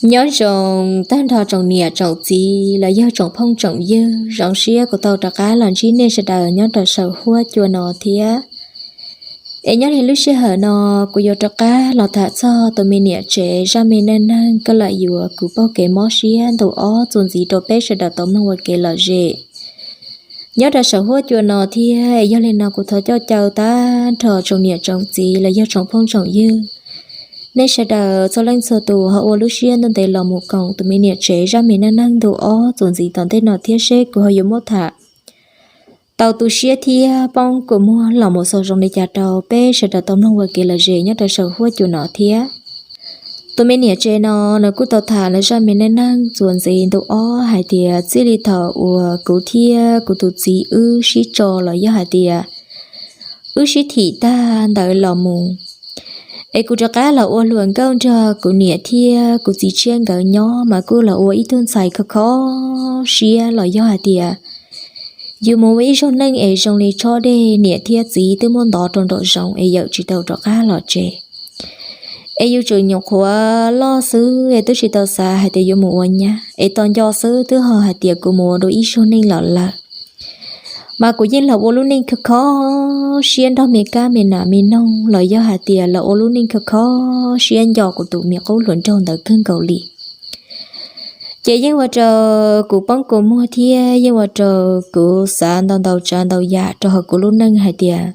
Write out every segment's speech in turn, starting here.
Nyob zoo tag nrho tsoom niam tsoom txiv los yog tsoom phooj tsoom ywg, zoo siab kuv tau rov qab los ntsib nej sawv daws nyob rau saum huab cua no thiab. Es nyob li lub sij hawm no, kuv yuav rov qab los tham txog tus me niam tsev zaj me neej neeg koj lam yuav kuv pauj kev mob siab ntu ob txuas ntxiv rau peb sawv daws tau mloog ua kev lom zem. Nyob rau saum huab cua no thiab, es yog li no kuv thov coj caw tag nrho tsoom niam tsoom txiv los yog tsoom phooj tsoom ywg, nej sawv daws txhua leej txhua tus ho ua lub siab ntuj ntev los mus koom tus me niam tsev zaj me neej neeg ntu ob txuas ntxiv tom ntej no thiab seb kuv ho yuav muab tham tau tu siab thiab poob kua muag los mus xaus zoo li cas rau peb sawv daws tau mloog ua kev lom zem nyob rau saum huab cua no thiab. Tus me niam tsev no, nws kuj tau tham lawv zaj me neej neeg txuas ntxiv ntu ob hais tias txij li thaum uas kuv thiab kuv tus txiv wb sib tso los yog hais tias wb sib thim tag ntawd los mus, es kuv rov qab los ua hluas nkauj nrog kuv niam thiab kuv txiv tshiab nkawd nyob mas kuj los ua ib tug ntxhais khov kho siab los yog hais tias yus mus ua ib zaug neej es zoo li tsob dej niam thiab txiv twb muab ntov rau nraum zoov es yawm tsis tau rov qab los tsev. Es yus tseem nyuam qhuav loj xwb es twb tsis tau xav hais tias yuav mus ua nyab, es tos nco xwb twb ho hais tias kuv mus ua dua ib zaug neej los lawm. Mas kuv yeej los ua lub neej khov kho siab nrog me kab me nam me noog los yog hais tias los ua lub neej khov kho siab nco kuv tus me qub hluas nraug ntawd kawg nkaus li. Ces yeej ua rau kuv poob kua muag thiab yeej ua rau kuv xav ntau ntau tsav ntau yam rau hauv kuv lub neej hais tias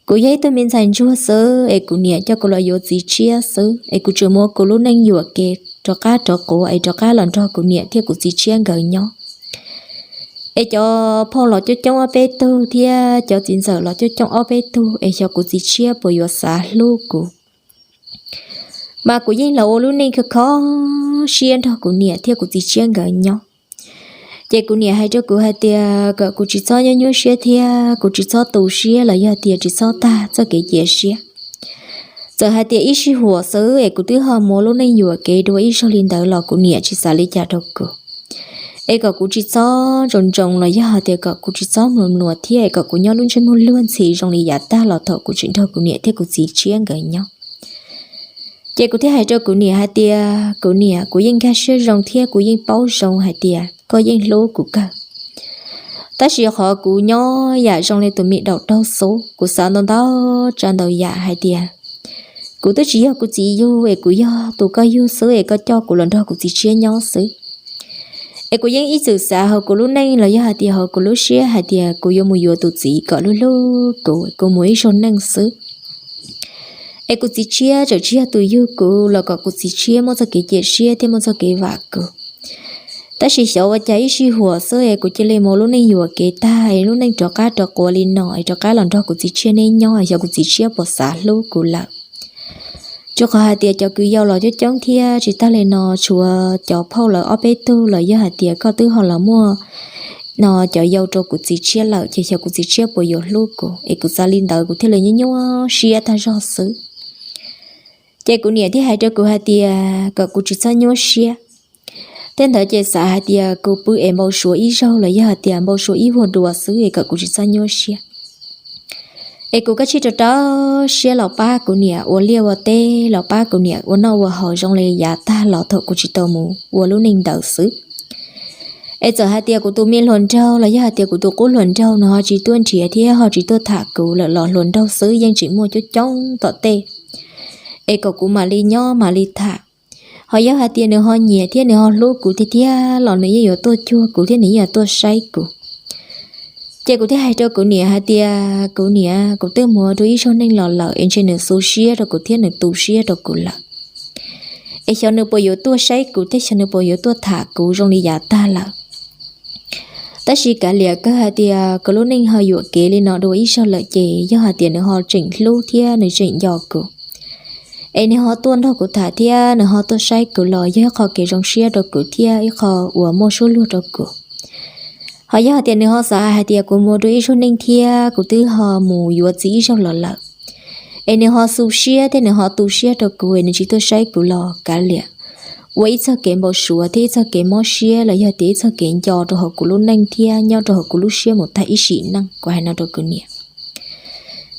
kuv yog ib tug me ntxhais ntsuag xwb es kuv niam coj kuv los yuav txiv tshiab xwb, es kuv tseem muab kuv lub neej yuam kev rov qab rov quav es rov qab los nrog kuv niam thiab kuv txiv tshiab nkawd nyob. Es cov phauj los coob coob ob peb tug thiab cov txiv ntxawm los coob coob ob peb tug, es xyov kuv txiv tshiab puas yuav xav hlub kuv. Mas kuv yeej los ua lub neej khov kho siab nrog kuv niam thiab kuv txiv tshiab nkawd nyob. Ces kuv niam hais rau kuv hais tias kom kuv tsis txhob nyuaj nyuaj siab thiab kuv tsis txhob tu siab los yog tias tsis txhob tag txoj kev cia siab. Txawm hais tias ib sij huam xwb es kuv twb ho muab lub neej yuam kev dua ib zaug li ntawd los kuv niam tsis xav li cas rau kuv. Es kom kuv tsis txhob ntsoov ntsoov los yog hais tias kom kuv tsis txhob mluas mluas thiab es kom kuv nyob lub ntsej muag luag ntxhi zoo li yav tag los thaum kuv tseem nrog kuv niam thiab kuv txiv tshiab nkawd nyob. Ces kuv thiaj hais rau kuv niam hais tias, kuv niam, kuv yeej nkag siab zoo thiab kuv yeej paub zoo hais tias koj yeej hlub kuv kawg. Tab sis qhov kuv nyob yam zoo li tus me daum raug xub, kuv xav ntau ntau tsav ntau yam hais tias kuv twb tsis yog kuv txiv yug es kuv yog tus koj yug xwb es koj coj kuv los nrog kuv txiv tshiab nyob xwb. Es kuv yeej ib txwm xav hauv kuv lub neej los yog hais tias hauv kuv lub siab hais tias kuv yuav mus yuav tus txiv kom hlub hlub kuv, kuv mus ib zaug neej xwb. Es kuv txiv tshiab tseem tsis yog tus yug kuv los kom kuv txiv tshiab muab txoj kev cia siab thiab muab txoj kev vam kuv. Tab sis xyov ua cas ib sij huam xwb es kuv cia li mus lub neej yuam kev tag es lub neej rov qab rov quav li no es rov qab los nrog kuv txiv tshiab neb nyob, xyov kuv txiv tshiab puas xav hlub kuv lawm. Rau qhov hais tias cov kwv yau los coob coob thiab tsis tag li no tshuav cov phauj lawv ob peb tug los yog hais tias koj twb ho los muaj no cov yau rau kuv txiv tshiab lawm ces xyov kuv txiv tshiab puas yuav hlub kuv, es kuv xav li ntawd kuv thiaj li nyuaj nyuaj siab tag zog xwb. Ces kuv niam thiaj hais rau kuv hais tias kom kuv tsis txhob nyuaj siab. Tej ntawd ces xav hais tias kuv pw es npau suav ib zaug los yog hais tias npau suav ib vuag dua xwb es kom kuv tsis txhob nyuaj siab. Es kuv kav tsij rau rau siab los pab kuv niam ua liaj ua teb, los pab kuv niam ua noj ua haus zoo li yav tag los thaum kuv tsis tau mus ua lub neej ntawd xwb. Es txawm hais tias kuv tus me hluas nraug los yog hais tias kuv tus qub hluas nraug nws ho tsis tuaj nrhiav thiab ho tsis tuaj tham kuv lawm los hluas nraug xwb yeej tseem muaj coob coob tom tej, es kom kuv mam li nyob mam li tham. Ho yog hais tias nws ho nyiam thiab nws ho hlub kuv tiag tiag los nws yeej yuav tuaj cuag kuv thiab nws yeej yuav tuaj saib kuv. Ces kuv thiaj hais rau kuv niam hais tias, kuv niam, kuv twb mus ua dua ib zaug neej los lawm es ntshe nws xu siab rau kuv thiab nws tu siab rau kuv lawm. Es xyov nws puas yuav tuaj saib kuv thiab xyov nws puas yuav tuaj tham kuv zoo li yav tag lawm. Tab sis kav liam kawg hais tias kuv lub neej ho yuam kev li no dua ib zaug lawm ces yog hais tias nws ho tseem hlub thiab nws tseem nco kuv, es nws ho tuaj nrog kuv tham thiab nws ho tuaj saib kuv los yog ib qho kev zoo siab rau kuv thiab ib qho uas muaj suab luag rau kuv. Ho yog hais tias nws ho xav hais tias kuv mus dua ib zaug neej thiab kuv twb ho mus yuav txiv ib zaug los lawm, es nws ho xu siab thiab nws ho tu siab rau kuv es nws tsis tuaj saib kuv los kav liam, ua ib txoj kev npau suav thiab ib txoj kev mob siab los yog tias ib txoj kev nco rau hauv kuv lub neej thiab nyob rau hauv kuv lub siab mus tag ib sim neej, kuv hais no rau kuv niam.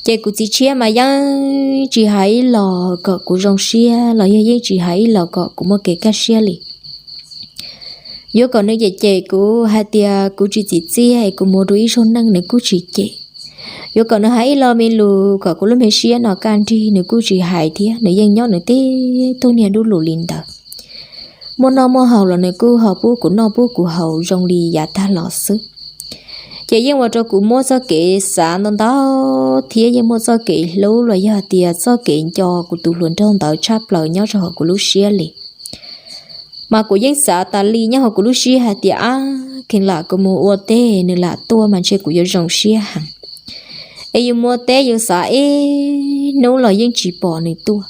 Ces kuv txiv tshiab mas yeej tsis hais ib los kom kuv zoo siab los yog yeej tsis hais ib los kom kuv muaj kev kaj siab li. Yuav kom nws cem cem kuv hais tias kuv tsis txim txiaj es kuv mus dua ib zaug neej nws kuj tsis cem. Yuav kom nws hais ib los me lus kom kuv lub me siab no kaj nrig nws kuj tsis hais thiab, nws yeej nyob nws tib tug niag dub lus li ntawd. Muaj noj muaj haus los nws kuj ho pub kuv noj pub kuv haus zoo li yav tag los xwb. Ces yeej ua rau kuv muab txoj kev xav ntau ntau thiab yeej muaj txoj kev hlub los yog tias txoj kev nco kuv tus hluas nraug ntawd tshaj plaws nyob rau hauv kuv lub siab li. Mas kuv yeej xav tas li nyob hauv kuv lub siab hais tias ab, kheev lam kuv mus ua teb nws lam tuaj mas ntshe kuv yuav zoo siab heev. Es yus mus ua teb yus xav ib hnub los yeej tsis pom nws tuaj.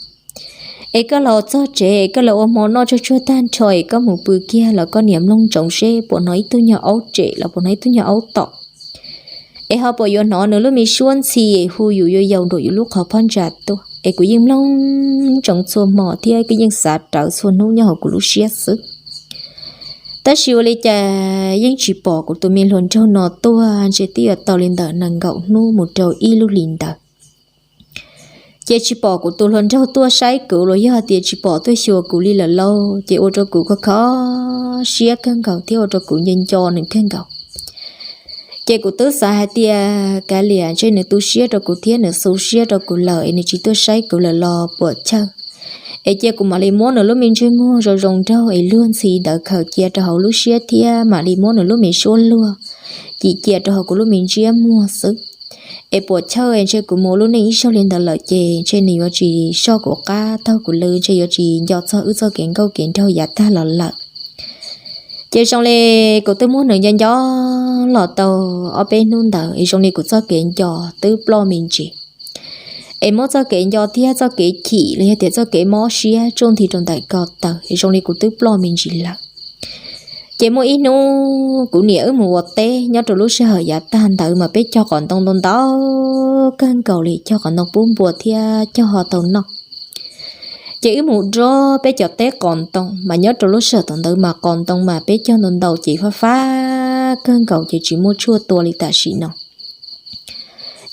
Es koj los txog tsev es koj los ua hmo noj tsuag tsuag tag nrho es koj mus pw kiag los koj niam mloog ntsoov seb puas hnov ib tug nyuag aub tsem los puas hnov ib tug nyuag aub tom. Es ho puas yuav hnov nws lub me suab ntxhi es hu yus yuav yaus nraum yus lub qhov phab ntsa tuaj. Es kuv yeej mloog ntsoov txhua hmo thiab kuv yeej xav rawv txhua hnub nyob hauv kuv lub siab xwb. Tab sis ua li cas yeej tsis pom kuv tus me hluas nraug no tuaj, ntshe twb yuav tau li ntawm nees nkaum hnub mus rau ib lub hlis ntawd. Ces tsis pom kuv tus hluas nraug tuaj saib kuv los yog tias tsis pom tuaj xyuas kuv li lawm lauj, ces ua rau kuv kho kho siab kawg nkaus thiab ua rau kuv nco nco nws kawg nkaus. Ces kuv twb xav hais tias kav liam ntshe nws tu siab rau kuv thiab nws xu siab rau kuv lawm es nws tsis tuaj saib kuv lawm los puas chawj. Es cia kuv mam li muab nws lub me ntsej muag zoo zoo nraug es luag ntxhi ntawd khaws cia rau hauv lub siab thiab mam li muab nws lub me suab luag cim cia rau hauv kuv lub me ntsiab muag xwb. Es puas chawj es ntshe kuv mus lub neej ib zaug li ntawd lawm ces ntshe nws yuav tsis soj kuv qab taug kuv lw, ntshe yuav tsis nco txog wb txoj kev nkauj kev nraug yav tag los lawm. Ces zoo li kuv twb muab nws nco nco los tau ob peb hnub ntawd es zoo li kuv txoj kev nco twb ploj me ntsis. Es muab txoj kev nco thiab txoj kev chim los yog tias txoj kev mob siab tsuj nthi rau ntawm ko taw es zoo li kuv twb ploj me ntsis lawm. Ces muaj ib hnub kuv niam wb mus ua teb nyob rau lub sij hawm yav tag ntawd mas peb cog qos ntoo ntau ntau kawg nkaus li, cog qos ntoo pub npua thiab cog ho tau noj. Ces wb mus nrog peb cov teb qos ntoo mas nyob rau lub sij hawm thaum ntawd mas qos ntoo mas peb cog ntau ntau ces fab fab kawg nkaus ces tsis muaj tshuaj tua li tam sim no.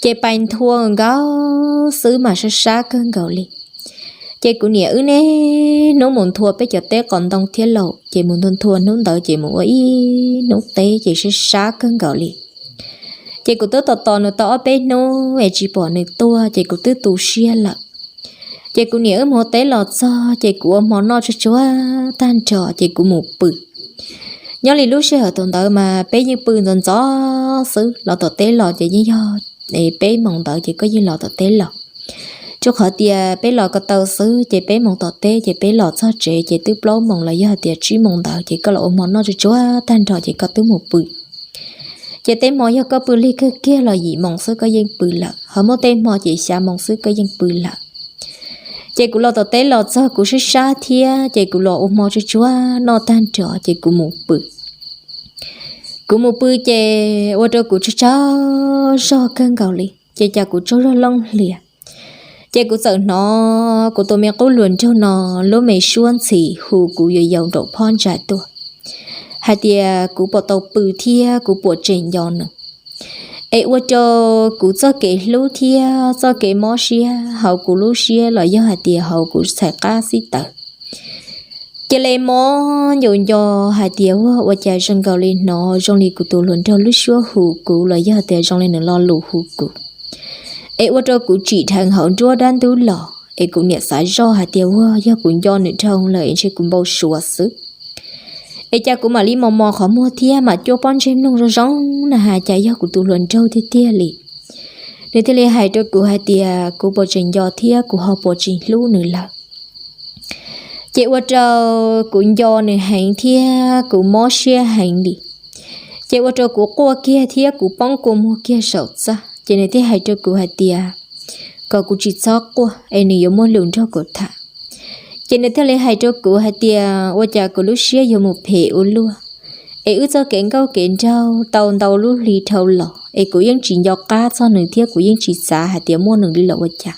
Ces pais nthua nkaus xwb mas sab sab kawg nkaus li. Ces kuv niam wb niaj hnub mus nthua peb cov teb qos ntoo thiab lauj, ces mus nthua nthua hnub ntawd ces mus ua ib hnub teb ces sab sab kawg nkaus li. Ces kuv twb tos tos nws tau ob peb hnub es tsis pom nws tuaj ces kuv twb tu siab lawm. Ces kuv niam wb mus ua teb los txog ces kuv ua hmo noj tsuag tsuag tag nrho ces kuv mus pw. Nyob li lub sij hawm thaum ntawd mas peb yeej pw ntxov ntxov xwb, los tom teb los ces yeej yog peb moos ntawd ces koj yeej los tom teb los. Rau qhov tias peb los ko taw xwb ces peb moos tom teb ces peb los txog tsev ces twb plaub moos los yog tias tsib moos ntawd ces koj los ua hmo noj tsuag tsuag tag nrho ces koj twb mus pw. Ces tej hmo yog koj pw lig kawg kiag los yim moos xwb koj yeej pw lawm, ho muaj tej hmo ces xya moos xwb koj yeej pw lawm. Ces kuv los tom teb los txog kuv sab sab thiab ces kuv los ua hmo tsuag tsuag noj tag nrho ces kuv mus pw. Kuv mus pw ces ua rau kuv tsaug tsaug zog kawg nkaus li, ces cas kuv tsaug zog looj hlias. Ces kuv txawm hnov kuv tus me qub hluas nraug no lub me suab ntxhi hu kuv yuav yaus nraum phab ntsa tuaj, hais tias kuv puas tau pw thiab kuv puas tseem nco nws. Es ua rau kuv txoj kev hlub thiab txoj kev mob siab hauv kuv lub siab los yog hais tias hauv kuv txhais qab xib taws cia li mob ncaus nco hais tias ua, ua cas zoo nkaus li hnov zoo li kuv tus hluas nraug lub suab hu kuv los yog tias zoo li nws lo lus hu kuv. Es ua rau kuv tsim dheev hauv nruab dab ntub los es kuv niam xav zoj hais tias ua yog kuv nco nws dhau lawm es ntshe kuv npau suav xwb. Es cas kuv mam li mos mos qhov muag thiab mam cuab pob ntseg mloog zoo zoo na has cas yog kuv tus hluas nraug tiag tiag li. Nws thiaj li hais rau kuv hais tias kuv puas tseem nco thiab kuv ho puas tseem hlub nws lawm. Ces ua rau kuv nco nws heev thiab kuv mob siab heev li. Ces ua rau kuv quaj kiag thiab kuv poob kua muag kiag saum txaj, ces nws thiaj hais rau kuv hais tias kom kuv tsis txhob quaj es nws yuav muaj lus nrog kuv tham. Ces nws thiaj li hais rau kuv hais tias ua cas kuv lub siab yuav mus phem ua luaj, es wb txoj kev nkauj kev nraug tau ntau lub hli dhau los es kuv yeej tsis nco qab txog nws thiab kuv yeej tsis xav hais tias muaj nws li los ua cas.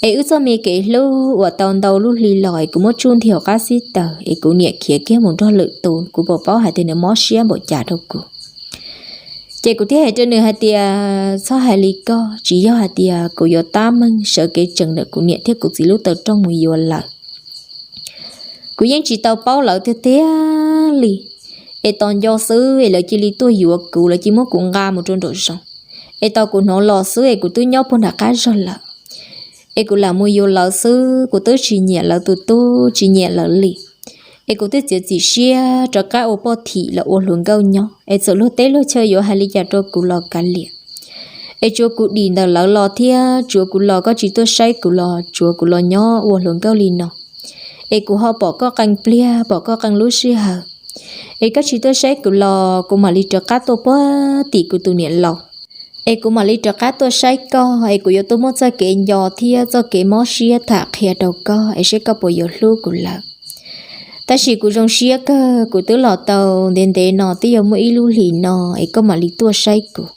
Es wb txoj me kev hlub uas tau ntau lub hli los es kuv muab tsuj nthi hauv qab xib taws es kuv niam khiav kiag mus nrog lwm tus, kuv puas paub hais tias nws mob siab npaum cas rau kuv. Ces kuv thiaj hais rau nws hais tias, txhob hais li koj, tsis yog hais tias kuv yuav tab meeg sawv kev tseem ntawm kuv niam thiab kuv txiv lub taw rooj mus yuav lawv. Kuv yeej tsis tau paub lawv tiag tiag li, es tos nco xwb es lawv cia li tuaj yuav kuv, lawv cia muab kuv nqa mus rau nraum zoov. Es tos kuv hnov los xwb es kuv twb nyob puag nram qab zog lawm. Es kuv lam mus yuav lawv xwb, kuv twb tsis nyiam lawv tus tub, tsis nyiam lawv li. Es kuv twb txiav txim siab rov qab ua poj thim los ua hluas nkauj nyob, es txawm luag teb luag chaw yuav hais li cas rau kuv los kav liam. Es tsuav kuv dim ntawm lawv los thiab, tsuav kuv los koj tsis tuaj saib kuv los, tsuav kuv los nyob ua hluas nkauj li no. Es kuv ho pom koj qee pliag, pom koj qee lub sij hawm, es koj tsis tuaj saib kuv los kuv mam li rov qab tuaj puag tim kuv tus niam laus. Es kuv mam li rov qab tuaj saib koj, es kuv yuav tuaj muab txoj kev nco thiab txoj kev mob siab tham qhia rau koj, es seb koj puas yuav hlub kuv lawm. Tab sis kuv zoo siab kawg, kuv twb los tau ntev ntev no, twb yuav muaj ib lub hlis no, es koj mam li tuaj saib kuv.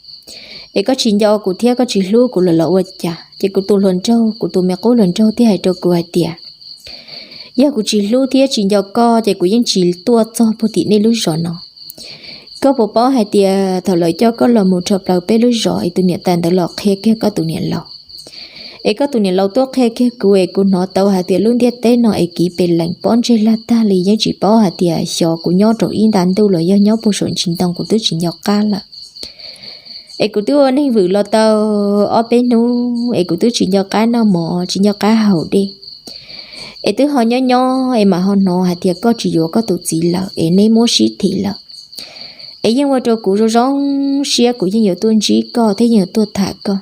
Es koj tsis nco kuv thiab koj tsis hlub kuv lawm los ua cas? Ces kuv tus hluas nraug, kuv tus me qub hluas nraug thiaj hais rau kuv hais tias, yog kuv tsis hlub thiab tsis nco koj ces kuv yeej tsis tuaj txog puag tim nej lub zos no. Koj puas paub hais tias thaum lawv coj koj los mus rho plaws peb lub zos es tus niam tais ntawd los qhia kiag koj tus niam laus, es koj tus niam laus tuaj qhia kiag kuv, es kuv hnov tau hais tias lub ntiaj teb no es kiv pes lees pob ntseg lag tag li, yeej tsis paub hais tias xyov kuv nyob rau ib nta ntuj los yog nyob puag saum ntsis ntoo, kuv twb tsis nco qab lawm. Es kuv twb ua neeg vwm los tau ob peb hnub, es kuv twb tsis nco qab noj mov, tsis nco qab haus dej. Es twb ho nyob nyob es mam ho hnov hais tias koj tsis yuav koj tus txiv lawm, es neb muab sib thim lawm. Es yeej ua rau kuv zoo zoo siab, kuv yeej yuav tuaj ntsib koj thiab yeej yuav tuaj tham koj.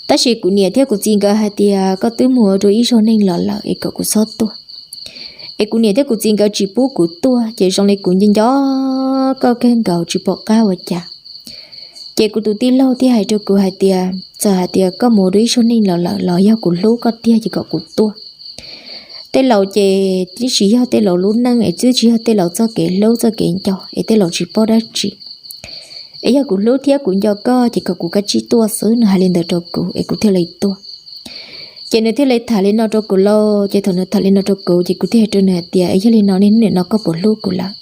Tab sis kuv niam thiab kuv txiv nkawd hais tias koj twb mus ua rau ib zaug neej los lawm, es kom kuv txhob tuaj. Es kuv niam thiab kuv txiv nkawd tsis pub kuv tuaj, ces zoo li kuv nco nco koj kawg nkaus tsis pom qab ua cas. Ces kuv tus tij laug thiaj hais rau kuv hais tias, txawm hais tias koj mus ua rau ib zaug neej los lawm los yog kuv hlub koj tiag ces kom kuv tuaj. Tej laus ces twb tsis yog tej laus lub neej, es twb tsis yog tej laus txoj kev hlub txoj kev nco, es tej laus tsis paub dab tsi. Es yog kuv hlub thiab kuv nco koj ces kom kuv kav tsij tuaj xwb, nws hais li ntawd rau kuv es kuv thiaj li tuaj. Ces nws thiaj li tham li no rau kuv lauj, ces thaum nws tham li no rau kuv ces kuv thiaj hais rau nws hais tias, es yog li no nej hnub nim no koj puas hlub kuv lawm?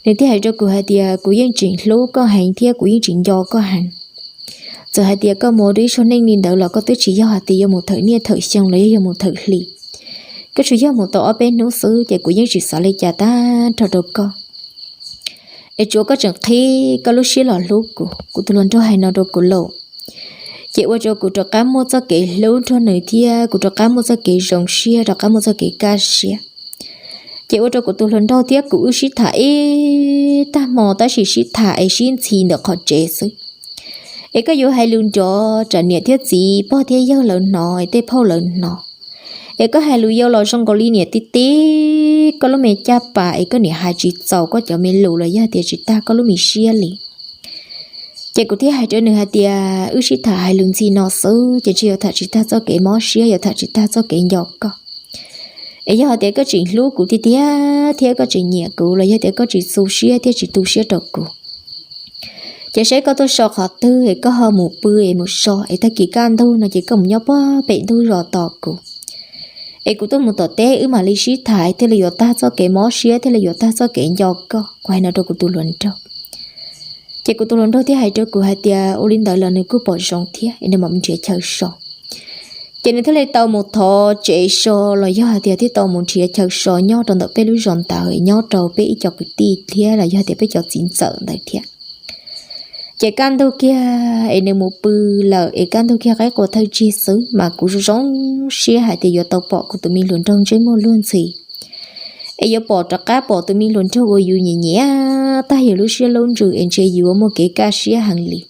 Nws thiaj hais rau kuv hais tias, kuv yeej tseem hlub koj heev thiab kuv yeej tseem nco koj heev. Txawm hais tias koj mus ua rau ib zaug neej li ntawd los koj twb tsis yog hais tias yuav mus thawm niaj thawm xyoo los yog yuav mus thawm hli. Koj tsuas yog mus tau ob peb hnub xwb ces kuv yeej tsis xav li cas tag nrho rau koj. Es tsuav koj tseem qhib koj lub siab los hlub kuv. Kuv tus hluas nraug hais no rau kuv lauj, ces ua rau kuv rov qab muaj txoj kev hlub nrog nws thiab kuv rov qab muaj txoj kev zoo siab, rov qab muaj txoj kev kaj siab. Ces ua rau kuv tus hluas nraug thiab kuv wb sib tham ib tag hmo, tab sis sib tham es sib ntxhi ntawm qhov tsev xwb. Es koj yuav hais lus nrov tsam niam thiab txiv, pog thiab yawg lawv hnov, es tej phauj lawv hnov. Es koj hais lus yau los zoo nkaus li niam tib tib, koj lub me caj pas es koj niam hais tsis txaus koj cov me lus los yog tias tsis tag koj lub me siab li. Ces kuv thiaj hais rau nws hais tias, wb sib tham hais lus ntxhi no xwb ces ntshe yuav tham tsis tag txoj kev mob siab, yuav tham tsis tag txoj kev nco koj. Es yog hais tias koj tseem hlub kuv tiag tiag thiab koj tseem nyiam kuv los yog tias koj tseem tu siab thiab tsis tu siab rau kuv, ces saib koj tuaj so qhov twg es koj ho mus pw es mus so, es tag kis kaj ntug no ces koj mus nyob puag pem ntug zos tos kuv. Es kuv tuaj mus tom teb wb mam li sib tham thiaj li yuav tag txoj kev mob siab, thiaj li yuav tag txoj kev nco koj. Kuv hais no rau kuv tus hluas nraug. Ces kuv tus hluas nraug thiaj hais rau kuv hais tias, ua li ntawd los nws kuj pom zoo thiab, es nws mam nrhiav chaw so. Ces nws thiaj li tau mus thov tsev so los yog hais tias thiaj tau mus nrhiav chaw so nyob rau ntawm peb lub zos ntawd, nyob rau peb ib co kwv tij thiab los yog tias peb cov txiv ntxawm ntawd thiab. Ces kaj ntug kiag es nws mus pw lawm, es kaj ntug kiag qaib qua thawj tsig xwb mas kuv zoo zoo siab hais tias yuav tau pom kuv tus me hluas nraug ntsej muag luag ntxhi. Es yuav pom rov qab pom tus me hluas nraug uas yus nyiam nyiam tag yus lub siab lub ntsws, es ntshe yuav muaj kev kaj siab heev li.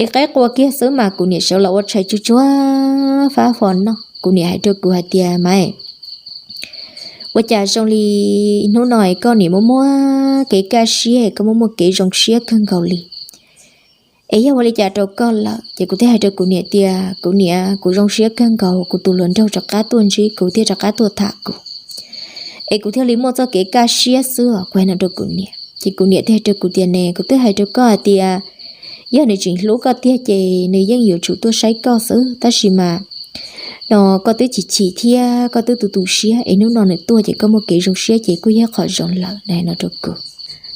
Es qaib qua kiag xwb mas kuv niam sawv los ua tshais tsuag tsuag fab fo noj. Kuv niam hais rau kuv hais tias, Maiv, ua cas zoo li hnub no es koj niam muaj muaj kev kaj siab, koj muaj muaj kev zoo siab kawg nkaus li? Es yog ua li cas rau koj lawm? Ces kuv thiaj hais rau kuv niam tias, kuv niam, kuv zoo siab kawg nkaus, kuv tus hluas nraug rov qab tuaj ntsib kuv thiab rov qab tuaj tham kuv. Es kuv thiaj li muaj txoj kev kaj siab xwb os, kuv hais no rau kuv niam. Ces kuv niam thiaj hais rau kuv tias, ne, kuv twb hais rau koj hais tias yog nws tseem hlub koj tiag ces nws yeej yuav tsum tuaj saib koj xwb, tab sis mas no koj twb chim chim thiab koj twb tu tu siab, es hnub no nws tuaj ces koj muaj kev zoo siab ces kuj yog qhov zoo lawm, nws hais no rau kuv.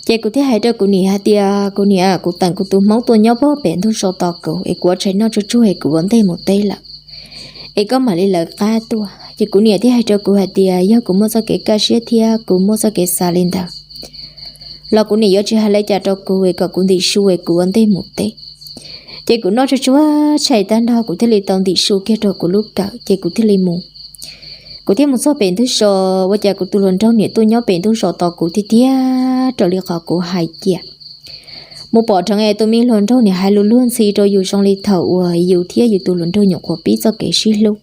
Ces kuv thiaj hais rau kuv niam hais tias, kuv niam, kuv teem kuv tus hmoob tuaj nyob pem ntug zos tos kuv es kuv ua tshais noj tsuag tsuag es kuv ua ntej mus teb lawm, es koj mam li lawv qab tuaj. Ces kuv niam thiaj hais rau kuv hais tias yog kuv muaj txoj kev kaj siab thiab kuv muaj txoj kev xav li ntawd los kuv niam yuav tsis hais li cas rau kuv es kom kuv ntim su es kuv ua ntej mus teb. Ces kuv noj tsuag tsuag tshais tag nrho kuv thiaj li tau ntim su kiag rau kuv lub kawm ces kuv thiaj li mus. Kuv thiaj mus txog pem ntug zos, ua cas kuv tus hluas nraug niam tuaj nyob pem ntug zos tos kuv tiag tiag raws li qhov kuv hais cia. Mus pom dheev es tus me hluas nraug niam hais lus luag ntxhi rau yus zoo li thaum uas yus thiab yus tus hluas nraug nyuam qhuav pib txoj kev sib hlub,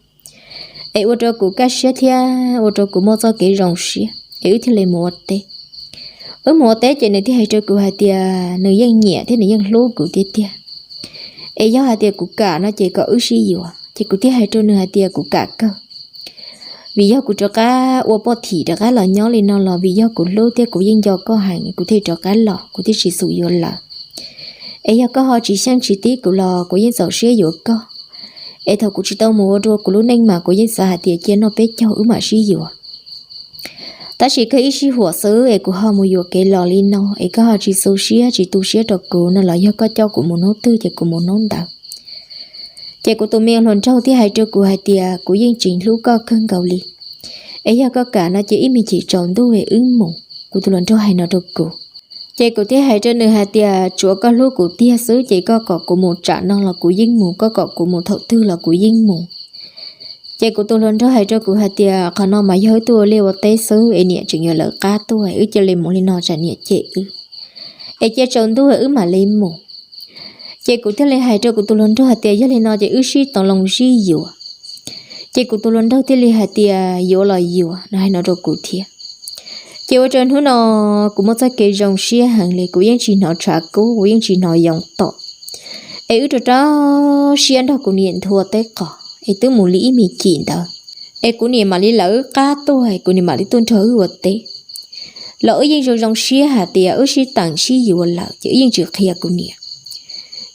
es ua rau kuv kaj siab thiab ua rau kuv muaj txoj kev zoo siab es wb thiaj li mus ua teb. Wb mus ua teb ces nws thiaj hais rau kuv hais tias nws yeej nyiam thiab nws yeej hlub kuv tiag tiag, es yog hais tias kuv kam no ces kom wb sib yuav. Ces kuv thiaj hais rau nws hais tias kuv kam kawg, vim yog kuv rov qab ua poj thim rov qab los nyob li no los vim yog kuv hlub thiab kuv yeej nco koj heev kuv thiaj rov qab los, kuv thiaj tsis xum yuav lawm. Es yog koj ho tsis xyeej tsis tib kuv los kuv yeej txaus siab yuav koj. Es thaum kuv tsis tau mus ua dua kuv lub neej mas kuv yeej xav hais tias cia noj peb caug wb mam sib yuav. Tab sis koj ib sij huam xwb es kuv ho mus yuam kev los li no es koj ho tsis xu siab tsis tu siab rau kuv no los yog koj coj kuv mus hnub twg ces kuv mus hnub ntawd. Ces kuv tus me hluas nraug thiaj hais rau kuv hais tias kuv yeej tseem hlub koj kawg nkaus li, es yog koj kam no ces ib me chim tsaus ntuj es wb mus. Kuv tus hluas nraug hais no rau kuv. Ces kuv thiaj hais rau nws hais tias tsuav koj hlub kuv tiag xwb ces koj kom kuv mus tsam no los kuv yeej mus, koj kom kuv mus thaum twg los kuv yeej mus. Ces kuv tus hluas nraug hais rau kuv hais tias qhov no mas yog wb tuaj ua liaj ua teb xwb es niam tseem yuav lawv qab tuaj, wb cia li mus li no tsam niam cem wb, es cia tsaus ntuj wb mam li mus. Ces kuv thiaj li hais rau kuv tus hluas nraug hais tias yog li no ces wb sib tau loo sib yuav. Ces kuv tus hluas nraug thiaj li hais tias yuav los yuav no, hais no rau kuv thiab. Ces ua rau hnub no kuv muaj txoj kev zoo siab heev li, kuv yeej tsis hnov tshav kub, kuv yeej tsis hnov yoov tom, es wb rau rau siab nrog kuv niam nthua teb qos es twb mus li ib me chim ntawd, es kuv niam mam li lawv wb qab tuaj, kuv niam mam li tuaj nrog wb ua teb. Los wb yeej zoo zoo siab hais tias wb sib teem sib yuav lawm ces wb yeej tsis qhia kuv niam.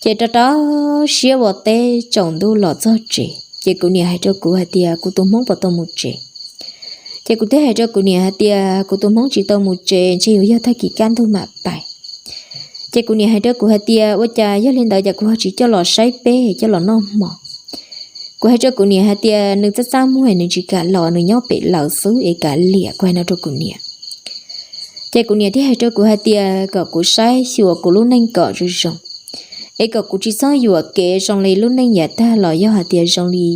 Ces rau rau siab ua teb tsaus ntuj los txog tsev ces kuv niam hais rau kuv hais tias kuv tus hmoob puas tau mus tsev. Ces kuv thiaj hais rau kuv niam hais tias kuv tus hmoob tsis tau mus tsev, ntshe yuav yog tag kis kaj ntug mam pais. Ces kuv niam hais rau kuv hais tias ua cas yog li ntawd ces kuv ho tsis coj los saib peb, coj los noj hmo. Kuv hais rau kuv niam hais tias nws txaj txaj muag nws tsis kam los, nws nyob pem lawv xwb es kav liam, kuv hais no rau kuv niam. Ces kuv niam thiaj hais rau kuv hais tias kom kuv saib xyuas kuv lub neej kom zoo zoo, es kom kuv tsis txhob yuam kev zoo li lub neej yav tag los yog hais tias zoo li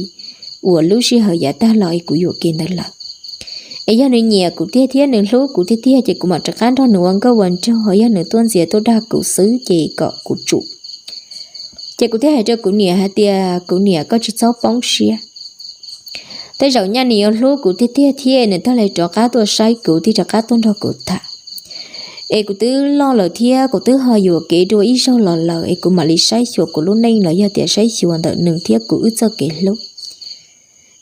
uas lub sij hawm yav tag los es kuv yuam kev ntawd lawm. Es yog nws nyiam kuv tiag thiab nws hlub kuv tiag tiag ces kuv mam rov qab nrog nws ua nkauj ua nraug, ho yog nws tuaj ntxias tuaj dag kuv xwb ces kom kuv tsum. Ces kuv thiaj hais rau kuv niam hais tias kuv niam, koj tsis txhob poob siab. Tej zaum nyaj nws yuav hlub kuv tiag tiag thiab nws thiaj li rov qab tuaj saib kuv thiab rov qab tuaj nrog kuv tham. Es kuv twb loj lawm thiab kuv twb ho yuam kev dua ib zaug los lawm es kuv mam li saib xyuas kuv lub neej los yog tias saib xyuas ntawm nws thiab kuv wb txoj kev hlub,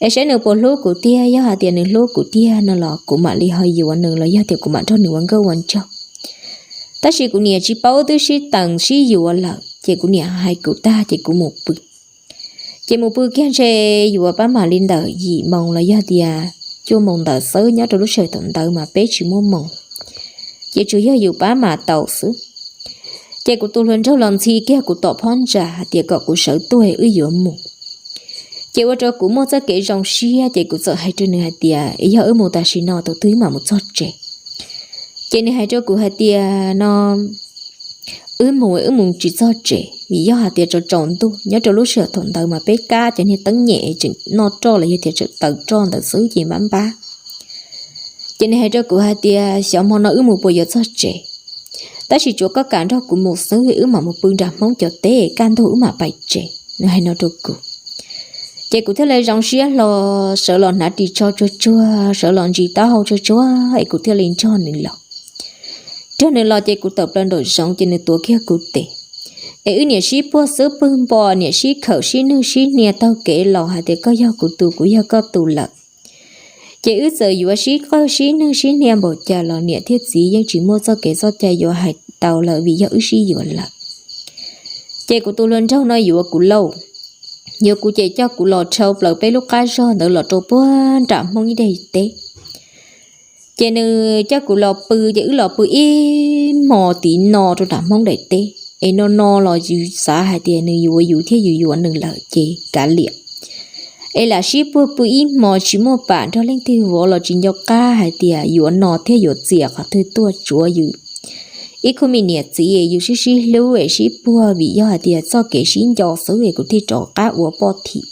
es saib nws puas hlub kuv tiag. Yog hais tias nws hlub kuv tiag no los kuv mam li ho yuav nws los yog tias kuv mam nrog nws ua nkauj ua nraug. Tab sis kuv niam tsis paub, twb sib teem sib yuav lawm ces kuv niam hais kuv tag ces kuv mus pw. Ces mus pw kiag ntshe yuav pab mam li ntawm yim moos los yog tias cuaj moos ntawd xwb, nyob rau lub sij hawm thaum ntawd mas peb tsis muaj moos, ces tsuas yog yus pab mam tau xwb. Ces kuv tus hluas nraug los ntxhi kiag kuv tom phab ntsa hais tias kom kuv sawv tuaj wb yuav mus. Ces ua rau kuv muaj txoj kev zoo siab ces kuv txawm hais rau nws hais tias es yog wb mus tam sim no tus twg wb mam mus txog tsev. Ces nws hais rau kuv hais tias no wb mus, wb mus tsis txog tsev vim yog hais tias tsaus tsaus ntuj, nyob rau lub sij hawm thaum ntawd mas peb kab cov niag teeb nyem tseem noj roj los yog tias tseem taws roj ntawd xwb ces npab npab. Ces nws hais rau kuv hais tias xyov hmo no wb mus puas yuav txog tsev, tab sis tsuav koj kam nrog kuv mus xwb, wb mam mus pw nram Hmoob cov teb, kaj ntug wb mam pais tsev, nws hais no rau kuv. Ces kuv thiaj li zoo siab hlo, sawv los hnav ris tsho tsuag tsuag, sawv los ntsis taub hau tsuag tsuag es kuv thiaj li nrog nws los. Nrog nws los ces kuv tawm plaws nraum zoov ces nws tuav kiag kuv tes, es wb niam sib puag xwb pwg npo, niam sib khawm sib nwj sib hnia taug kev los hais tias koj yog kuv tus, kuv yog koj tus lawm. Ces wb txawm yuav sib qawg sib nwj sib hnia npaum cas los niam thiab txiv yeej tsis muaj txoj kev txoj cai yuav hais tau lawm vim yog wb sib yuav lawm. Ces kuv tus hluas nraug no yuav kuv lauj, yuav kuv ces coj kuv los dhau plaws peb lub qab zog ntawd los rau puag nram Hmoob ib daim teb. Ces nws coj kuv los pw, ces wb los pw ib hmo tiv no rau nram Hmoob daim teb. Es no no los yus xav hais tias nws yuav yus thiab yus yuav nws lawm ces kav liam. Es lam sib puag pw ib hmo tsis muaj pam nrog leej twg vov los tsis nco qab hais tias yuav no thiab yuav txias qhov twg tuaj, tsuav yus ib khub me niam txiv yus sib sib hlub es sib puag vim yog hais tias txoj kev sib nco xwb es kuv thiaj rov qab ua poj thim.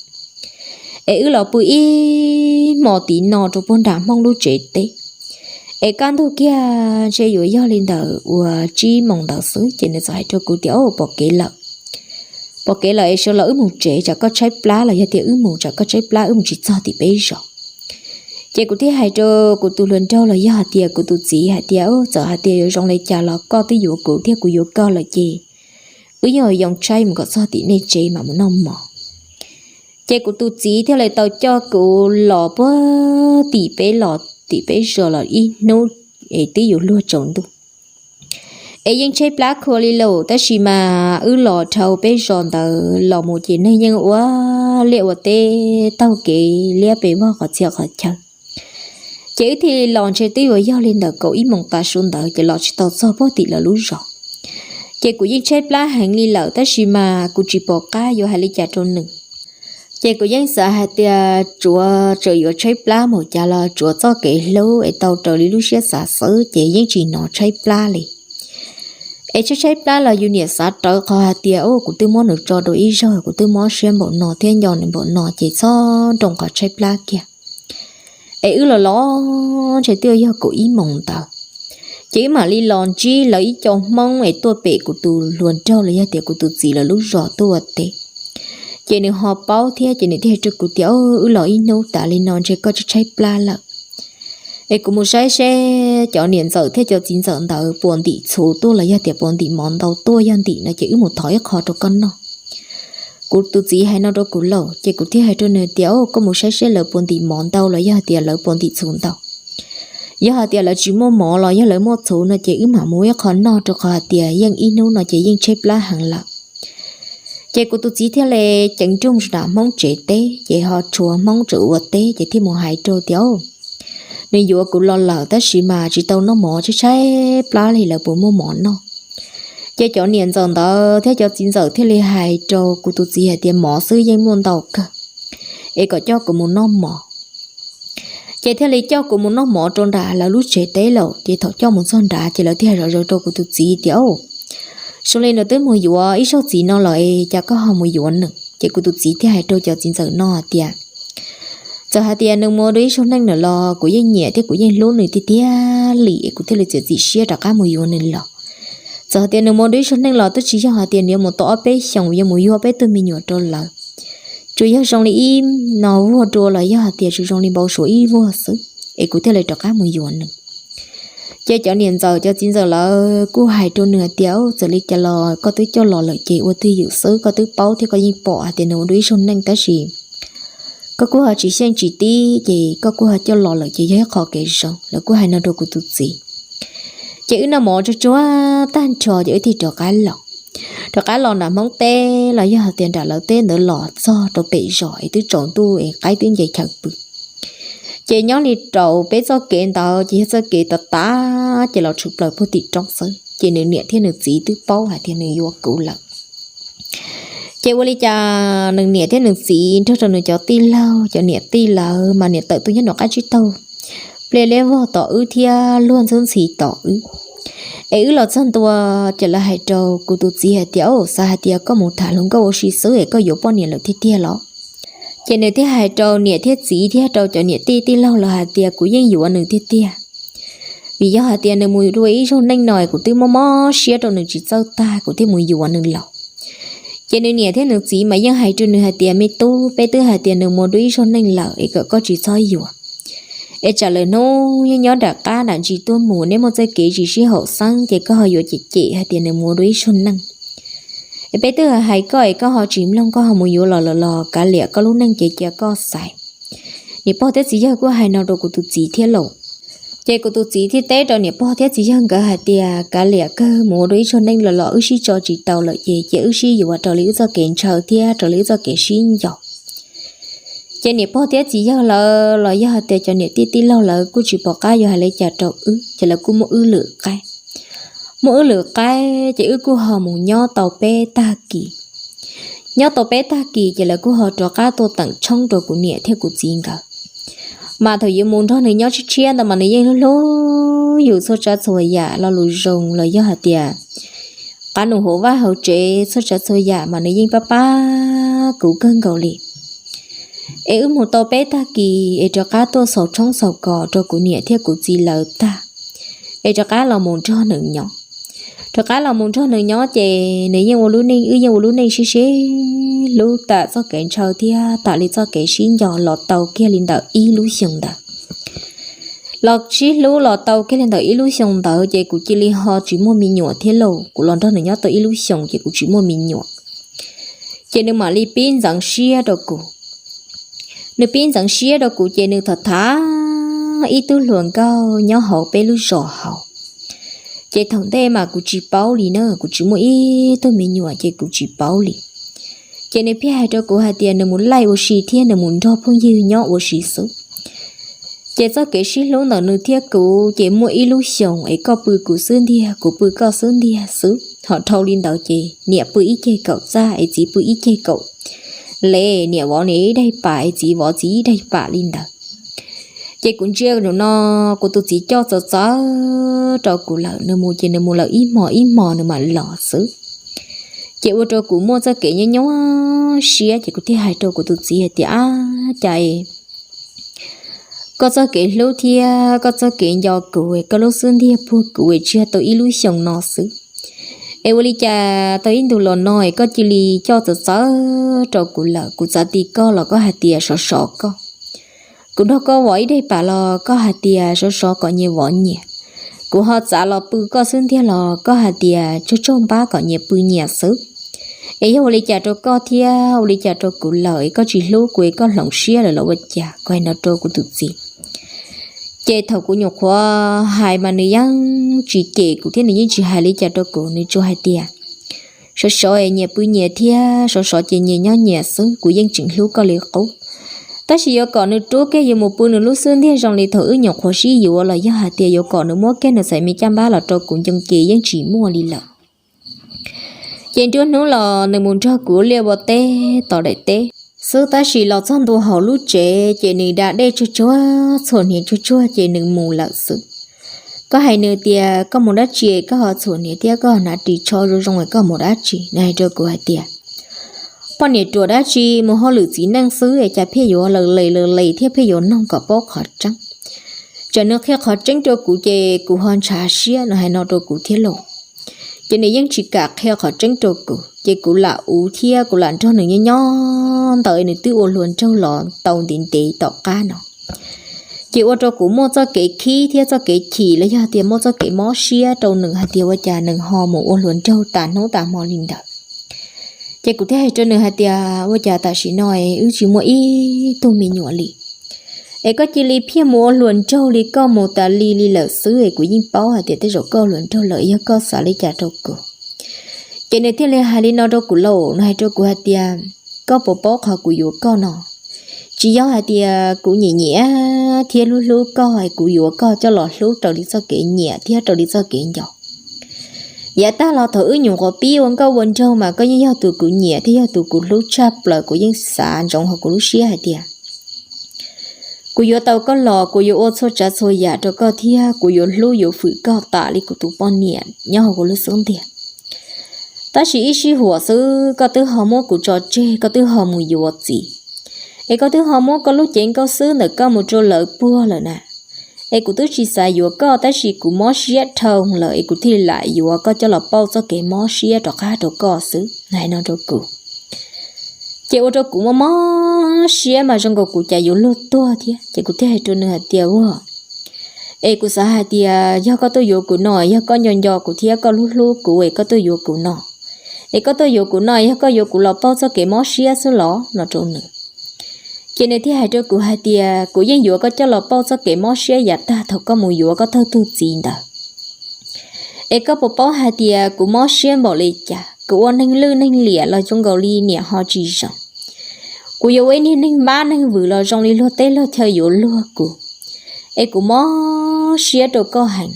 Es wb los pw ib hmo tiv no rau puag nram Hmoob lub tsev teb. Es kaj ntug kiag ntshe yuav yog li ntawm uas tsib moos ntawd xwb ces nws txawm hais rau kuv tias, Au, pom kev lawm. Pom kev lawm es sawv los wb mus tsev, tsam koj tshaib plab los yog tias wb mus, tsam koj tshaib plab wb mus tsis txog tim peb zos. Ces kuv thiaj hais rau kuv tus hluas nraug los yog hais tias kuv tus txiv hais tias, Txawm hais tias yuav zoo li cas los koj twb yuav kuv thiab kuv yuav koj lawm ces wb yeej yoo tshaib mus kom txog tim nej tsev mam mus noj mov. Ces kuv tus txiv thiaj li tau coj kuv los puag tim peb los tim peb zos los ib hnub es twb yuav luag tsaus ntuj. Es yeej tshaib plab khuav li lawm tab sis mas wb los dhau peb zos ntawd los mus ces neeg yeej ua liaj ua teb taug kev liab pes vog qhov txhia qhov chaw. Ces wb thiaj li los ntshe twb yuav yog li ntawm kaum ib moos tav su ntawd ces los tsis tau txog puag tim lawv lub zos. Ces kuv yeej tshaib plab heev li lawm tab sis mas kuv tsis pom qab yuav hais li cas rau nws. Ces kuv yeej xav hais tias tsuav tseem yuav tshaib plab mus cas los tsuav txoj kev hlub es tau raws li lub siab xav xwb ces yeej tsis hnov tshaib plab li. Es tshaib tshaib plab los yus niam xav rawv qhov hais tias, Au, kuv twb muab nws tso rau ib zaug, kuv twb mob siab npaum no thiab nco nws npaum no ces txhob nroo qhov tshaib plab kiag. Es wb los los ntshe twb yog kaum ib moos ntawd, ces wb mam li los ntsib lawv ib co Hmoob es tuaj pem kuv tus hluas nraug los yog tias kuv tus txiv lawv lub zos tuaj ua teb. Ces nws ho paub thiab ces nws thiaj hais rau kuv tias, Au, wb los ib hnub tas li no ntshe koj tshaib tshaib plab lawm. Es kuv mus saib seb cov niam ntxawm thiab cov txiv ntxawm ntawd puas ntim txhuv tuaj los yog tias puas ntim mov ntau tuaj, yog ntim no ces wb mus thov ib qho rau koj noj. Kuv tus txiv hais no rau kuv lawm ces kuv thiaj hais rau nws tias, Au, koj mus saib seb lawv puas ntim mov ntau los yog tias lawv puas ntim txhuv ntau. Yog hais tias lawv tsis muaj mov los yog lawv muaj txhuv no ces wb mam mus ib qho noj rau qhov hais tias yeej ib hnub no ces yeej tshaib plab heev lawm. Ces kuv tus txiv thiaj li ceev nrooj mus nram Hmoob tsev teb ces ho tshuav Hmoob tseem ua teb ces thiaj mus hais rau tias, Au, nws yuav kuv los lawm tab sis mas tsis tau noj mov, tshaib tshaib plab li, lawv puas muaj mov noj? Ces cov niam ntxawm ntawd thiab cov txiv ntxawm thiaj li hais rau kuv tus txiv hais tias, Mov xwb yeej muaj ntau kawg, es kom coj kuv mus noj mov. Ces thiaj li coj kuv mus noj mov rau nram lawv lub tsev teb lawm. Ces thaum coj mus txog nrad ces lawv thiaj hais zom zaws rau kuv tus txiv tias, Au, zoo li nws twb mus yuav ib zaug txiv no lawm es cas koj ho mus yuav nws? Ces kuv tus txiv thiaj hais rau cov txiv ntxawm no hais tias, Txawm hais tias nws mus ua dua ib zaug neej lawm los kuv yeej nyiam thiab kuv yeej hlub nws tiag tiag li es kuv thiaj li txiav txim siab rov qab mus yuav nws los. Txawm hais tias nws mus ua dua ib zaug neej los twb tsis yog hais tias nws yuav mus tau ob peb xyoos yuav mus yug peb tug me nyuam rau lawv. Tsuas yog zoo li ib no vuag dua los yog hais tias tsuas zoo li npau suav ib vuag xwb, es kuv thiaj li rov qab mus yuav nws. Ces cov niam ntxawm cov txiv ntxawm lawv kuj hais rau nws hais tias, Txawm li cas los koj twb coj los lawm ces ua twj ywm xwb, koj twb paub thiab koj yeej pom hais tias nws ua dua ib zaug neej tab sis koj kuj ho tsis xyeej tsis tib ces koj kuj ho coj los lawm ces yog ib qho kev zoo. Lawv kuj hais no rau kuv tus txiv. Ces wb noj mov tsuag tsuag tag nrho ces wb thiaj rov qab los. Rov qab los nram Hmoob teb los yog hais tias nram lawv teb ntawd los txog rau pem zos es twb tsaus ntuj es qaib twb nce chaw pw. Ces nyob li rau peb txoj kev ntawd ces yog txoj kev tav tav ces los tshwm plaws puag tim roob xwb. Ces nws niam thiab nws txiv twb paub hais tias nws yuav kuv lawm. Ces ua li cas nws niam thiab nws txiv nrog rau nws cov tij laug, cov niam tij lawv mas niam tawm tuaj nyob nram qab tsib taug, pliaj liab vog tom wb thiab luag ntxhwb ntxhi tom wb. Es wb los txog ntua, ces lawv hais rau kuv tus txiv hais tias, Au, xav hais tias koj mus tham hluas nkauj ua si xwb es koj yuav poj niam lawm tiag tiag los? Ces nws thiaj hais rau niam thiab txiv thiab rau cov niam tij tij laug lawv hais tias, Kuv yeej yuav nws tiag tiag, vim yog hais tias nws mus dua ib zaug neej no es kuv twb mob mob siab rau nws tsis txawj tag, kuv thiaj mus yuav nws los. Ces nws niam thiab nws txiv mas yeej hais rau nws hais tias, Me tub, peb twb hais tias nws mus dua ib zaug neej lawm es kom koj tsis txhob yuav. Es tsam lawm hnub nyob nyob nram qab nram ntsis tuaj mus, neb muaj txoj kev tsis sib haum xeeb ces koj ho yuav cem cem hais tias nws mus dua ib zaug neej. Es peb twb hais koj es koj ho tsis mloog, koj ho mus yuav los lawm los kav liam, koj lub neej ces cia koj xaiv. Niam pog thiab txiv yawg kuj hais no rau kuv tus txiv thiab lauj. Ces kuv tus txiv thiaj teb rau niam pog thiab txiv yawg nkawd hais tias, Kav liam kawg, mus ua dua ib zaug neej los los wb sib tso tsis tau lawm ces cia wb sib yuav raws li wb txoj kev ntshaw thiab raws li wb txoj kev sib nco. Ces niam pog thiab txiv yawg lawv los yog hais tias cov niam tij tij laug lawv kuj tsis pom qab yuav hais li cas rau wb, ces lawv kuj muab wb lwm qaib. Muab wb lwm qaib ces wb kuj ho mus nyob tau peb tag kis. Nyob tau peb tag kis ces lawv kuj ho rov qab tuaj teem tshoob rau kuv niam thiab kuv txiv nkawd. Mas thaum yuav mus nrog nws nyob tshiab tshiab ntawd mas nws yeej hlub hlub yus txhua tsav txhua yam lo lus zoo los yog hais tias qab nus hauv vaj hauv tsev txhua tsav txhua yam mas nws yeej pab pab kuv kawg nkaus li. Es wb mus tau peb tag kis es rov qab tuaj xaus tshoob xaus kos rau kuv niam thiab kuv txiv lawv tag, es rov qab los mus nrog nws nyob. Rov qab los mus nrog nws nyob ces nws yeej ua lub neej, wb yeej ua lub neej sib sib hlub tam txoj kev ntshaw thiab tam li txoj kev sib nco los tau kiag li ntawm ib lub xyoo ntawd. Los sib hlub los tau kiag li ntawm ib lub xyoo ntawd ces kuv cia li ho tsis muaj me nyuam thiab lauj. Kuv los nrog nws nyob tau ib lub xyoo ces kuv tsis muaj me nyuam. Ces nws mam li pib ntxeev siab rau kuv. Nws pib ntxeev siab rau kuv ces nws tham tham ib tug hluas nkauj nyob hauv peb lub zos hauv. Ces thaum ntej mas kuv tsis paub li na, kuv tsis muaj ib tug me nyuam ces kuv tsis paub li. Ces nws pheej hais rau kuv hais tias nws mus laij ua si thiab nws mus nrog phooj ywg nyob ua si xwb. Ces txoj kev sib hlub ntawm nws thiab kuv ces muaj ib lub xyoos es koj pw kuv xub ntiag, kuv pw koj xub ntiag xwb. Ho dhau li ntawd ces niam pw ib ceg kaum txaj es txiv pw ib ceg kaum le, niam vov niam ib daim pam es txiv vov txiv ib daim pam li ntawd. Ces kuv ntsia no, kuv tus txiv coj txawv txawv rau kuv lawm, nws mus ces nws mus lawm ib hmos ib hmos nws mam los xwb. Ces ua rau kuv muaj txoj kev nyuaj nyuaj siab ces kuv thiaj hais rau kuv tus txiv hais tias, Ab, cas koj txoj kev hlub thiab koj txoj kev nco kuv, koj lub xub ntiag puag kuv tsis yog tau ib lub xyoos no xwb, es ua li cas tau ib ntus los no es koj cia li coj txawv txawv rau kuv lawm? Kuv txav ti koj los koj hais tias sov sov koj. Kuv nrog koj vov ib daim pam los koj hais tias sov sov kom nyias vov nyias. Kuv ho txav los pw koj xub ntiag los koj hais tias tsaug tsaug npab kom nyias pw nyias xwb. Es yog ua li cas rau koj thiab ua li cas rau kuv lawm es koj tsis hlub kuv es koj hloov siab lawm los ua cas? Kuv hais no rau kuv tus txiv. Ces thaum kuv nyuam qhuav hais mas nws yeej tsis cem kuv thiab nws yeej tsis hais li cas rau kuv, nws tsuas hais tias sov sov es nyias pw nyias thiab sov sov ces nyias nyob nyias xwb, kuv yeej tseem hlub koj li qub. Tab sis yuav kom nws rub kiag yuav mus pw nws lub xub ntiag zoo li thaum wb nyuam qhuav sib yuav los yog hais tias yuav kom nws muab kiag nws txhais me caj npab los rau kuv ncoo ces yeej tsis muaj li lawm. Ces nruab hnub los nws mus nrog kuv liaj ua teb tom daim teb xwb, tab sis los txog ntua hauv lub tsev ces nws da dej tsuag tsuag txhuam hniav tsuag tsuag ces nws mus lawm xwb. Koj hais nws tias koj mus dab tsi koj ho txhuam hniav thiab koj hnav ris tsho zoo zoo es koj mus dab tsi? Nws hais rau kuv hais tias poj niam ruam dab tsi mus hauj lwm txiv neej xwb es cas pheej yuav laws les laws les thiab pheej yuav noog kom paub qhov tseeb. Tsam nws qhia qhov tseeb rau kuv ces kuv ho ntshav siab, nws hais no rau kuv thiab lauj. Ces nws yeej tsis kam qhia qhov tseeb rau kuv, ces kuv lam uv thiab kuv lam nrog nws nyob nyob ntawd nws twb ua hluas nraug los tau ntev ntev tom qab no. Ces ua rau kuv muaj txoj kev khib thiab txoj kev chim los yog tias muaj txoj kev mob siab rau nws hais tias ua cas nws ho mus ua hluas nraug tas hnub tas hmo li ntawd. Ces kuv thiaj hais rau nws hais tias ua cas tam sim no wb tsis muaj ib tug me nyuam li, es koj cia li phiaj mus ua hluas nraug li koj mus tas li li lawm xwb es kuv yeej paub hais tias tej zaum koj ua hluas nraug lawm yog koj xav li cas rau kuv. Ces nws thiaj li hais li no rau kuv lauj, nws hais rau kuv hais tias koj puas paub qhov kuv yuav koj no? Tsis yog hais tias kuv nyiam nyiam thiab hlub hlub koj es kuv yuav koj coj los hlub raws li txoj kev nyiam thiab raws li txoj kev nco. Yav tag los thaum wb nyuam qhuav pib ua nkauj ua nraug mas koj yeej yog tus kuv nyiam thiab yog tus kuv hlub tshaj plaws, kuv yeej xav ntsoov hauv kuv lub siab hais tias kuv yuav tau koj los kuv yuav ua txhua tsav txhua yam rau koj thiab kuv yuav hlub yuav fwm koj tas li kuv tus poj niam nyob hauv kuv lub xub ntiag. Tab sis ib sij huam xwb koj twb ho muab kuv tso tseg, koj twb ho mus yuav txiv, es koj twb ho muab koj lub cev nkauj xwb ntawm koj mus rau lawv puag lawm na. Es kuv twb tsis xav yuav koj tab sis kuv mob siab dhau lawm es kuv thiaj li lam yuav koj coj los pauj txoj kev mob siab rov qab rau koj xwb, hais no rau kuv. Ces ua rau kuv mob mob siab mas zoo nkaus kuv cas yuav luag tuag thiab, ces kuv thiaj hais rau nws hais tias ua es kuv xav hais tias yog koj tuaj yuav kuv no, yog koj nco nco kuv thiab koj hlub hlub kuv es koj tuaj yuav kuv no, es koj tuaj yuav kuv no yog koj yuav kuv los pauj txoj kev mob siab xwb los no rau nws. Ces nws thiaj hais rau kuv hais tias kuv yeej yuav koj coj los pauj txoj kev mob siab yav tag thaum koj mus yuav koj thawj tug txiv ntawd. Es koj puas paub hais tias kuv mob siab npaum li cas, kuv ua neeg lwj neeg liam los zoo nkaus li niam ho tsis zoo. Kuv yuav ua ib niag neeg mab neeg vwm los zoo li luag teb luag chaw yuav luag kuv, es kuv mob siab rau koj heev.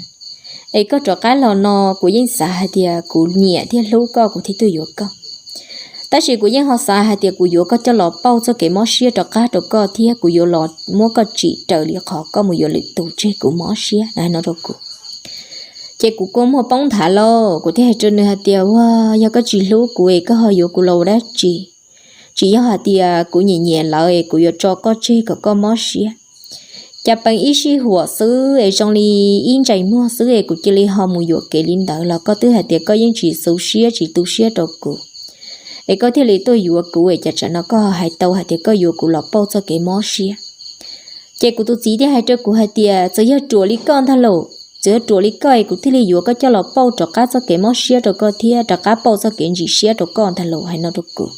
Es koj rov qab los no kuv yeej xav hais tias kuv nyiam thiab hlub koj kuv thiaj tuaj yuav koj. Tab sis kuv yeej ho xav hais tias kuv yuav koj coj los pauj txoj kev mob siab rov qab rau koj thiab kuv yuav los muab koj tsim raws li qhov koj mus yuav lwm tus tseg kuv mob siab no rau kuv. Ces kuv kua muag poob nthav lauj, kuv thiaj hais rau nws hais tias, Ua, yog koj tsis hlub kuv es koj ho yuav kuv los ua dab tsi? Tsis yog hais tias kuv nyiam nyiam lawv es kuv yuav tso koj tseg kom koj mob siab. Cas peev ib sij huam xwb es zoo li ib ntsais muag xwb es kuv cia li ho mus yuam kev li ntawd los koj twb hais tias koj yeej tsis tu siab tsis tu siab rau kuv, es koj thiaj li tuaj yuav kuv es cas tsam no koj hais tau hais tias koj yuav kuv los pauj txoj kev mob siab. Ces kuv tus txiv thiaj hais rau kuv hais tias, Txawm yog ruam li koj ntag lauj, txawm yog ruam li koj es kuv thiaj li yuav koj coj los pauj rov qab txoj kev mob siab rau koj thiab rov qab pauj txoj kev ntsim siab rau koj ntag lauj, hais no rau kuv.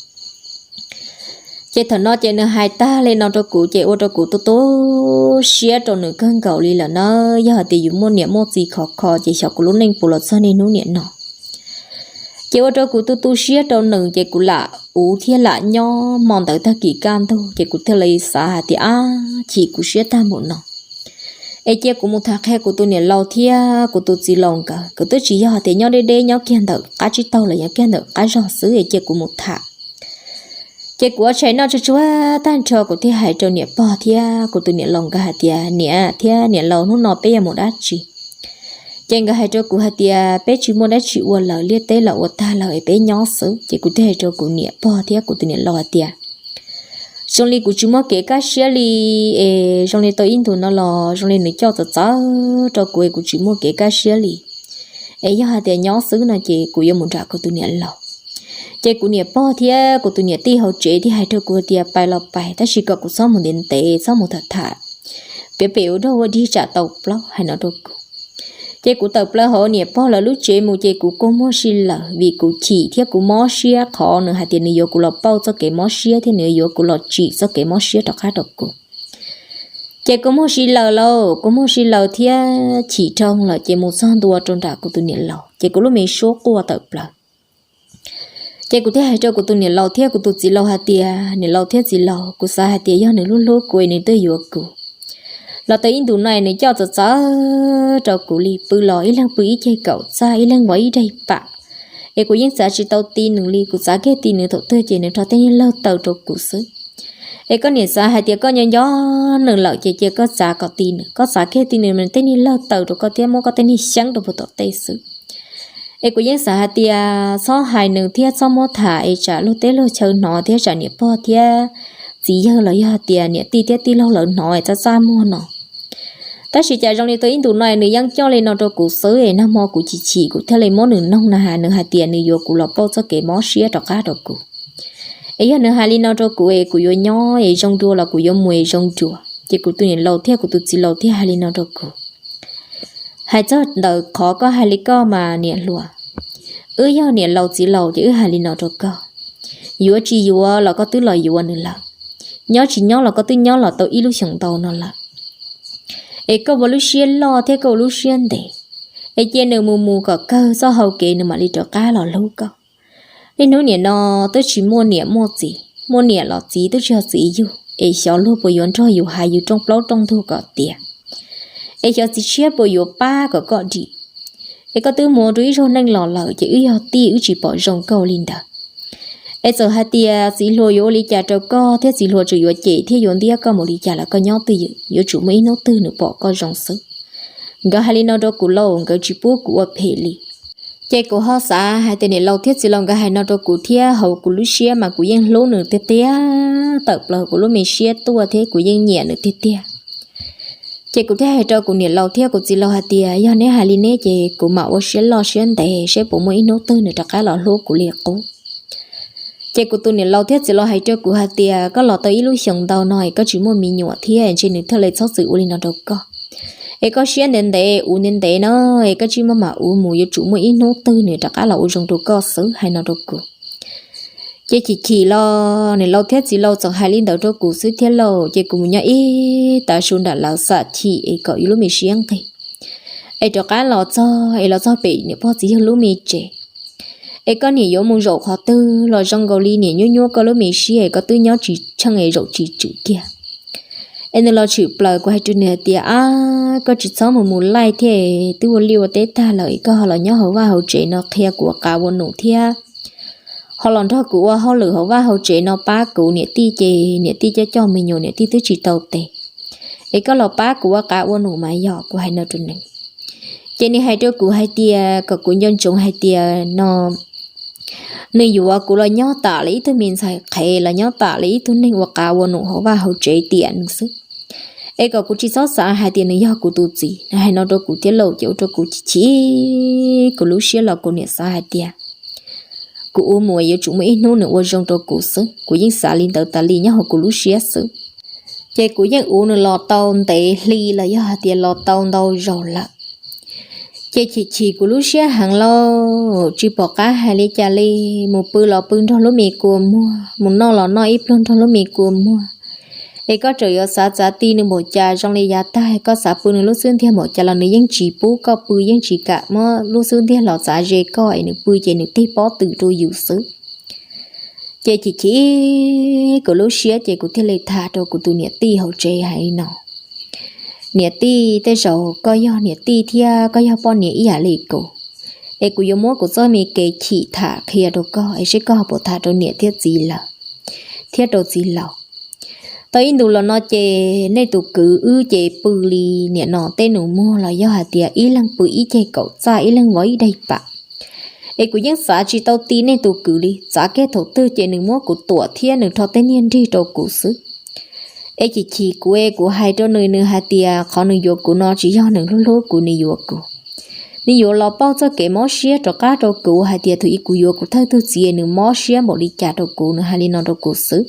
Ces thaum no ces nws hais tag li no rau kuv ces ua rau kuv tu tu siab rau nws kawg nkaus li lawm na. Yog hais tias yus muaj niam muaj txiv khov kho ces xyov kuv lub neej puas los txog niaj hnub niam no. Ces ua rau kuv tu tu siab rau nws ces kuv lam ua thiab lam nyob hmo ntawd tag kis kaj ntug ces kuv thiaj li xav hais tias, Ab, chim kuv siab tag npaum no es cia kuv mus tham qhia kuv tus niam laus thiab kuv tus txiv laus nkawd, kuv twb tsis yog hais tias nyob deb deb nyob kiag ntawm qab tsib taug los nyob kiag ntawm qab zog xwb es cia kuv mus tham. Ces kuv ua tshais noj tsuag tsuag tag nrho kuv thiaj hais rau niam pog thiab kuv tus niam laus nkawd hais tias, Niam thiab niam laus, hnub no peb yuav mus dab tsi? Ces nkawd hais rau kuv hais tias, Peb tsis muaj dab tsi ua lawm, liaj teb los ua tag lawm es peb nyob xwb. Ces kuv thiaj hais rau kuv niam pog thiab kuv tus niam laus hais tias, Zoo li kuv tsis muaj kev kaj siab li, es zoo li tau ib ntus no los zoo li nws coj txawv txawv rau kuv es kuv tsis muaj kev kaj siab li. Es yog hais tias nyob xwb no ces kuv yuav mus nram kuv tus niam laus. Ces kuv niam pog thiab kuv tus niam tij hauv tsev thiaj hais rau kuv tias, Pais los pais, tab sis kom kuv txhob mus ntev ntev, txhob mus tham tham, piav pem ua dog ua dig tsam tau plaub, hais no rau kuv. Ces kuv tawm plaws hauv niam pog lawv lub tsev mus ces kuv kua muag si lawm vim kuv chim thiab kuv mob siab qhov nws hais tias nws yuav kuv los pauj txoj kev mob siab thiab nws yuav kuv los tsim txoj kev mob siab rov qab rau kuv. Ces kua muag si lawm lauj, kua muag si lawm thiab chim dhau lawm ces mus txog ntua rau nram kuv tus niam laus ces kuv lub me suab quaj tawm plaws. Ces kuv thiaj hais rau kuv tus niam laus thiab kuv tus txiv laus hais tias, Niam laus thiab txiv laus, kuv xav hais tias yog nws hlub hlub kuv es nws tuaj yuav kuv. Los tau ib ntus no es nws coj txawv txawv rau kuv li, pw los ib leeg pw ib ceg kaum txaj, ib leeg vov ib daim pam. Es kuv yeej txav tsis tau ti nws li, kuv txav kiag ti nws thaum twg ces nws rho tej niag lawg taw rau kuv xwb. Es koj niam xav hais tias koj nco nco nws lawm ces cia koj txav kom ti nws, koj txav kiag ti nws mas tej niag lawg taw rau koj thiab muab koj tej niag xyeeb rau puag tom tej xwb. Es kuv yeej xav hais tias txhob hais nws thiab txhob muab tham es tsam luag teb luag chaw hnov thiab tsam niam pog thiab txiv yawg los yog hais tias niam tij thiab tij laug lawv hnov es txaj txaj muag no. Tab sis cas zoo li tau ib ntus no es nws yeej coj li no rau kuv xwb es nag hmo kuv chim chim kuv thiaj li muab nws noog na has nws hais tias nws yuav kuv los pauj txoj kev mob siab rov qab rau kuv. Es yog nws hais li no rau kuv es kuv yuav nyob es zoo dua los kuv yuav mus es zoo dua. Ces kuv tus niam laus thiab kuv tus txiv laus thiaj hais li no rau kuv. Hais txog ntawm qhov koj hais li koj mas niam hluas, wb yog niam laus txiv laus ces wb hais li no rau koj, yuav tsis yuav los koj twb los yuav nws lawm, nyob tsis nyob los koj twb nyob los tau ib lub xyoos ntau no lawm. Es koj ua lub siab loj thiab koj ua lub siab ntev, es cia nws mus mus kom kawg txoj hau kev nws mam li rov qab los hlub koj. Niaj hnub niam no twb tsis muaj niam muaj txiv, muaj niam los txiv twb tsis yog txiv yug, es xyov luag puas yuav nrog yus hais yus rooj plaub rooj ntug kom tiav. Es xyov txiv tshiab puas yuav pab kom koj dim. Es koj twb mus rau ib zaug neej los lawm ces wb yog tij wb tsis pom zoo koj li ntawd. Es txawm hais tias txiv hluas yuav ua li cas rau koj thiab txiv hluas tseem yuav cem thiab yuav ntiab koj mus li cas los koj nyob twj ywm, yuav tsum muaj ib hnub twg nws pom koj zoo xwb. Nkawd hais li no rau kuv lauj, nkawd tsis pub kuv ua phem li. Ces kuv ho xav hais tias niam laus thiab txiv laus nkawd hais no rau kuv thiab hauv kuv lub siab mas kuv yeej hlub nws tiag tiag, tawm plaws kuv lub me siab tuaj thiab kuv yeej nyiam nws tiag tiag. Ces kuv thiaj hais rau kuv niam laus thiab kuv txiv laus hais tias yog neb hais li neb ces kuv mam ua siab loj siab ntev seb puas muaj ib hnub twg nws rov qab los hlub kuv li qub. Ces kuv tus niam laus thiab txiv laus hais rau kuv hais tias koj los tau ib lub xyoos ntau no es koj tsis muaj me nyuam thiab ntshe nws thiaj li txhob txwm ua li no rau koj. Es koj siab ntev ntev ua ntev ntev na, es koj tsis muaj mam ua mus yuav tsum muaj ib hnub twg nws rov qab los ua zoo rau koj xwb, hais no rau kuv. Ces chim chim los niam laus thiab txiv laus txawm hais li ntawd rau kuv xwb thiab lauj, ces kuv mus nyob ib tav su nram lawv xam chim es kom yus lub me siab nqig. Es rov qab los txog es los txog pem niam pog txiv yawg lub me tsev. Es koj niam yuav mus zaum qhov twg los zoo nkaus li niam nyuab nyuab koj lub me siab es koj twb nyob tsis tsheej es zaum tsis tswm kiag. Es nws los tshwm plaws, kuv hais rau nws hais tias, ab, koj tsis txhob mus mus laij thiab, twb ua liaj ua teb tag lawm es koj ho los nyob hauv vaj hauv tsev no qhia kuv ua qav ua num thiab ho los nrog kuv ua hauj lwm hauv vaj hauv tsev no pab kuv niam tij ces niam tij coj coj me nyuam niam tij twb tsis tau tes. Es koj los pab kuv ua qav ua num mas yog, kuv hais no rau nws. Ces nws hais rau kuv hais tias kom kuv nco ntsoov hais tias no nws yuav kuv los nyob tam li ib tug me ntxhais qhev los nyob tam li ib tug neeg ua qav ua num hauv vaj hauv tsev tiam nws xwb. Es kom kuv tsis txhob xav hais tias nws yog kuv tus txiv. Nws hais no rau kuv thiab lauj, ces ua rau kuv chim chim kuv lub siab los kuv niam xav hais tias kuv ua mus yuav tsum muaj ib hnub nws ua zoo rau kuv xwb. Kuv yeej xav li ntawd tas li nyob hauv kuv lub siab xwb. Ces kuv yeej ua nws los tau ntev hli los yog hais tias los tau ntau zaus lawm. Ces chim chim kuv lub siab heev lauj, tsis pom qab hais li cas li. Mus pw los pw nrog lub me kua muag, mus noj los noj ib pluag nrog lub me kua muag. Es koj tseem yuav xav txav ti nws npaum cas, zoo li yav tag koj xav pw nws lub xub ntiag npaum cas los nws yeej tsis pub koj pw, yeej tsis kam muab lub xub ntiag los txav ze koj es nws pw ces nws tig pob tw rau yus xwb. Ces chim chim kuv lub siab ces kuv thiaj li tham rau kuv tus niam tij hauv tsev hais li no, niam tij, tej zaum koj yog niam tij thiab koj yog poj niam ib yam li kuv, es kuv yuav muab kuv txoj me kev chim tham qhia rau koj es seb koj ho puas tham rau niam thiab txiv lawm, thiab rau txiv laus. Tau ib ntus los no ces nej tus kwv wb ces pw li niam no tej nus muag los yog hais tias ib leeg pw ib ceg kaum txaj ib leeg vov ib daig pam. Es kuv yeej xav tsis tau ti nej tus kwv li, txav kiag thaum twg ces nws muab kuv tuam thiab nws rho tej niag nrig rau kuv xwb. Es chim chim kuv es kuv hais rau nws, nws hais tias qhov nws yuav kuv no tsis yog nws hlub hlub kuv nws yuav kuv. Nws yuav los pauj txoj kev mob siab rov qab rau kuv hais tias thaum ub kuv yuav kuv thawj tug txiv nws mob siab npaum li cas rau kuv, nws hais li no rau kuv xwb.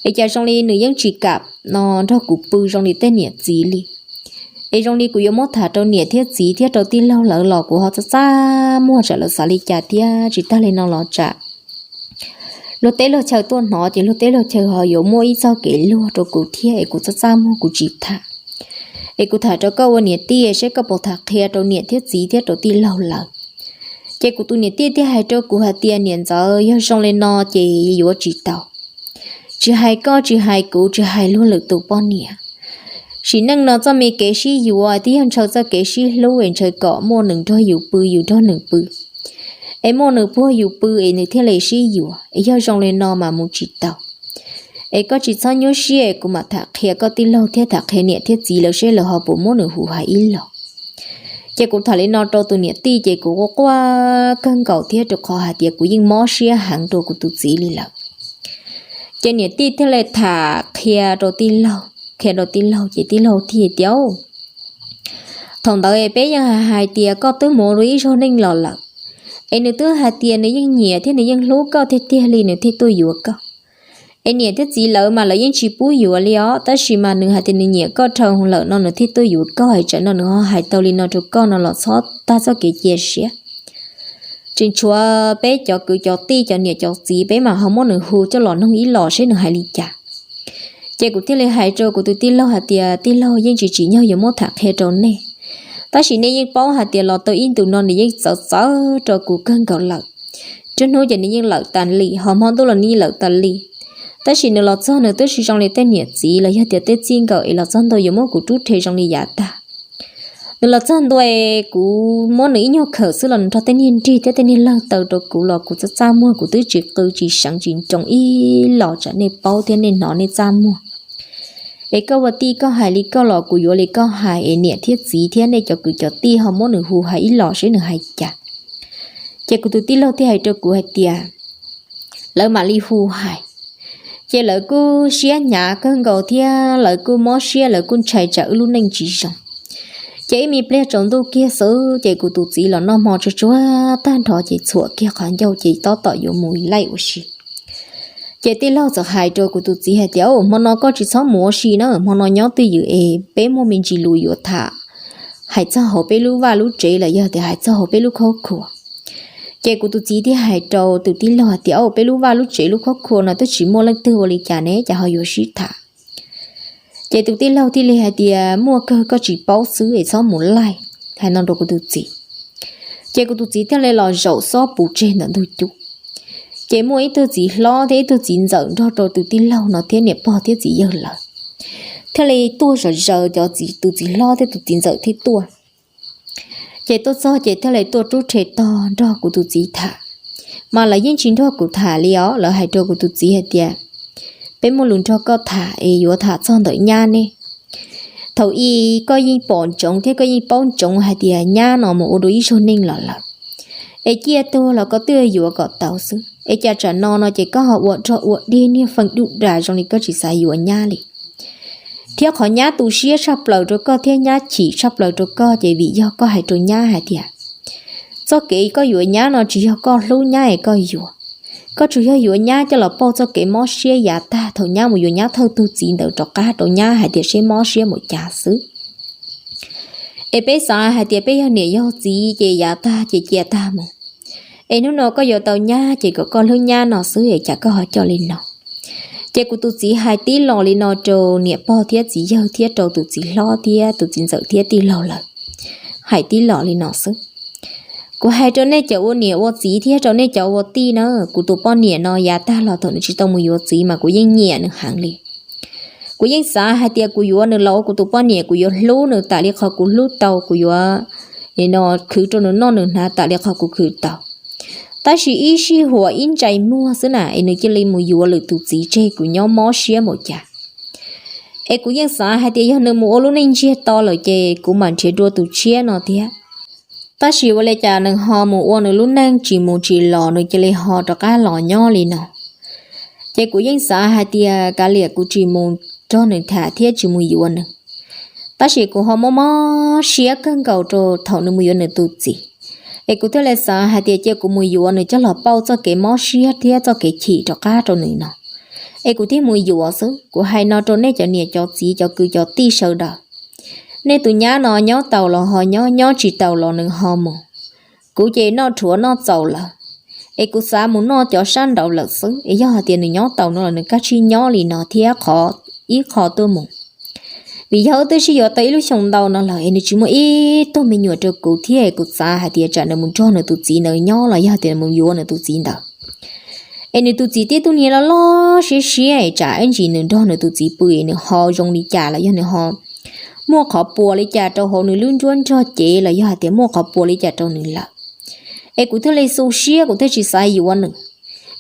Es cas zoo li nws yeej tsis kam no nrog kuv pw zoo li tej niam txiv li. Es zoo li kuv yuav muab tham rau niam thiab txiv thiab rau tij laug lawv los kuv ho txaj txaj muag tsam lawv xav li cas thiab tsis tag li no los tsam luag teb luag chaw tuaj hnov ces luag teb luag chaw ho yuav muaj ib txoj kev luag rau kuv thiab es kuv txaj txaj muag kuv tsis tham. Es kuv tham rau koj ua niam tij seb koj puas tham qhia rau niam thiab txiv thiab rau tij laug lawv. Ces kuv tus niam tij thiaj hais rau kuv hais tias niam ntxawm, yog zoo li no ces yuav tsis tau. Tsis hais koj tsis hais kuv tsis hais luag lwm tus poj niam, sim neej no txoj me kev sib yuav twb yog ntshaw txoj kev sib hlub es ntshaw kom muaj nws nrog yus pw yus nrog nws pw, es muaj nws puag yus pw es nws thiaj li sib yuav. Es yog zoo li no mas mus tsis tau. Es koj tsis txhob nyuaj siab, kuv mam tham qhia koj tij laug thiab tham qhia niam thiab txiv lawv seb lawv ho puas muab nws hu hais ib los. Ces kuv tham li no rau tus niam tij ces kuv quaj quaj kawg nkaus thiab rau qhov hais tias kuv yeej mob siab heev rau kuv tus txiv li lawm. Ces niam tij thiaj li tham qhia rau tij laug, qhia rau tij laug ces tij laug thiaj tias, thaum ntawd peb yeej hais tias koj twb mus ua ib zaug neej los lawm, es nws twb hais tias nws yeej nyiam thiab nws yeej hlub koj tiag tiag li nws thiaj tuaj yuav koj. Es niam thiab txiv lawv mas lawv yeej tsis pub yuav li os, tab sis mas nws hais tias nws nyiam koj dhau lawm no nws thiaj tuaj yuav koj, es tsam no nws ho hais tau li no rau koj no los txhob tag txoj kev cia siab. Tseem tshuav peb cov kwv cov tij cov niam cov txiv peb mas ho muab nws hu coj los noog ib los seb nws hais li cas. Ces kuv thiaj li hais rau kuv tus tij laug hais tias tij laug, yeej tsis tsim nyog yuav muab tham qhia rau nej, tab sis nej yeej paub hais tias los tau ib ntus no nws yeej txawv txawv rau kuv kawg nkaus lawm. Nruab hnub ces nws yeej lawm tas li, ho hmo ntuj los nws yeej lawm tas li. Tab sis nws los txog nws twb tsis zoo li tej niam txiv los yog tias tej txij nkawm es los txog ntua yuav muab kuv rub rhe zoo li yav tag. Nws los txog ntua es kuv muab nws ib nyuag khawm xwb los nws nrog tej niag nrig thiab tej niag lawg taw rau kuv los kuv txaj txaj muag, kuv twb tsis qw tsis seev tsis nroo ib los tsam nej paub thiab nej hnov nej txaj muag. Es koj ua tij koj hais li koj los kuv yuav li koj hais, es niam thiab txiv thiab nej cov kwv cov tij ho muab nws hu hais ib los seb nws hais cas. Ces kuv tus tij laug thiaj hais rau kuv hais tias lawv mam li hu hais. Ces lawv kuj siab hnyav kawg nkaus thiab lawv kuj mob siab, lawv kuj ntshai tsam wb lub neej tsis zoo. Ces ib me pliag tsaus ntuj kiag xwb ces kuv tus txiv los noj hmo tsuag tsuag tag nrho ces txhuam kiag qhov ncauj ces tab tom yuav mus laij ua si. Ces tij laug txawm hais rau kuv tus txiv hais tias, hmo no koj tsis txhob mus ua si na, hmo no nyob twj ywm es peb muaj me ntsis lus yuav tham, hais txog hauv peb lub vaj lub tsev los yog tias hais txog hauv peb lub khaub khua. Ces kuv tus txiv thiaj hais rau tus tij laug hais tias, peb lub vaj lub tsev lub khaub khua no twb tsis muaj leej twg ua li cas ne, cas ho yuav sib tham? Ces tus tij laug thiaj li hais tias, muaj kawg koj tsis paub xwb es txhob mus laij. Hais no rau kuv tus txiv. Ces kuv tus txiv thiaj li los zaum xob puv tseg ntawm ntug cub. Ces muaj ib tug txiv hlob thiab ib tug txiv ntxawm nrog rau tus tij laug no thiab niam pog thiab txiv yawg lawm, thiaj li tuaj zom zaws cov, tus txiv hlob thiab tus txiv ntxawm thiaj tuaj. Ces tuaj txog ces thiaj li tuaj rub rhe tog nrog kuv tus txiv tham, mas lawv yeej tsis nrog kuv tham li os. Lawv hais rau kuv tus txiv hais tias, peb muaj lus nrog koj tham es yuav tham txog ntawm nyab nej. Thaum ub koj yeej pom ntsoov thiab koj yeej paub ntsoov hais tias nyab no mus ua dua ib zaug neej los lawm, es ciaj tuag los koj twb yuav kom tau xwb, es cas tsam no no ces koj ho ua rog ua dig niag feej dub dag zoo li koj tsis xav yuav nyab li. Thiab qhov nyab tu siab tshaj plaws rau koj thiab nyab chim tshaj plaws rau koj ces vim yog koj hais rau nyab hais tias txoj kev koj yuav nyab no tsis yog koj hlub nyab es koj yuav. Koj tsuas yog yuav nyab coj los pauj txoj kev mob siab yav tag thaum nyab mus yuav nyab thawj tug txiv ntawd rov qab rau nyab hais tias seb mob siab mus cas xwb. Es peb xav hais tias peb yog niam yog txiv ces yav tag ces cia tag mus. Es hnub no koj yuav tau nyab ces kom koj hlub nyab no xwb es cas koj ho coj li no. Ces kuv tus txiv hais tib los li no rau niam pog thiab txiv yawg thiab rau tus txiv hlob thiab tus txiv ntxawm thiab tij laug lawm, hais tib los li no xwb. Kuv hais rau nej cov ua niam ua txiv thiab rau nej cov ua tij na, kuv tus poj niam no yav tag los thaum nws tsis tau mus yuav txiv mas kuv yeej nyiam nws heev li. Kuv yeej xav hais tias kuv yuav nws los ua kuv tus poj niam, kuv yuav hlub nws tas li qhov kuv hlub tau, kuv yuav no khwv rau nws noj nws hnav tas li qhov kuv khwv tau. Tab sis ib sij huam ib ntsais muag xwb na es nws cia li mus yuav lwm tus txiv tseg kuv nyob mob siab npaum cas. Es kuv yeej xav hais tias yog nws mus ua lub neej ntsiag to lawm ces kuv mam nrhiav dua tus tshiab no thiab. Tab sis ua li cas nws ho mus ua nws lub neej tsis mus tsis los, nws cia li ho rov qab los nyob li no. Ces kuv yeej xav hais tias kav liam kuv tsis mus nrog nws tham thiab tsis mus yuav nws. Tab sis kuv ho mob mob siab kawg nkaus rau thaum nws mus yuav nws tus txiv. Es kuv thiaj li xav hais tias cia kuv mus yuav nws coj los pauj txoj kev mob siab thiab txoj kev chim rov qab rau nws no. Es kuv thiaj mus yuav xwb. Kuv hais no rau nej cov niam cov txiv cov kwv cov tij sawv daws, nej tus nyab no nyob tau los ho nyob, nyob tsis tau los nws ho mus. Kuv ces noj rhuav noj txaus lawm, es kuv xav mus noj cov sab nraud lawm xwb. Es yog hais tias nws nyob tau no los nws kav tsij nyob li no thiab qhov ib qho tuaj mus. Vim yog wb twb sib yuav tau ib lub xyoo ntau no lawm es nws tsis muaj ib tug me nyuam rau kuv thiab, es kuv xav hais tias tsam nws mus nrog nws tus txiv ntawd nyob los yog tias nws mus yuav nws tus txiv ntawd, es nws tus txiv twb tug niag loj loj siab siab, es tsam ib ntsis nws nrog nws tus txiv pw es nws ho zoo li cas los yog nws ho muaj qhov puas li cas rau hauv nws lub nruab nrog cev los yog hais tias muaj qhov puas li cas rau nws lawm. Es kuv thiaj li xu siab, kuv thiaj tsis xav yuav nws.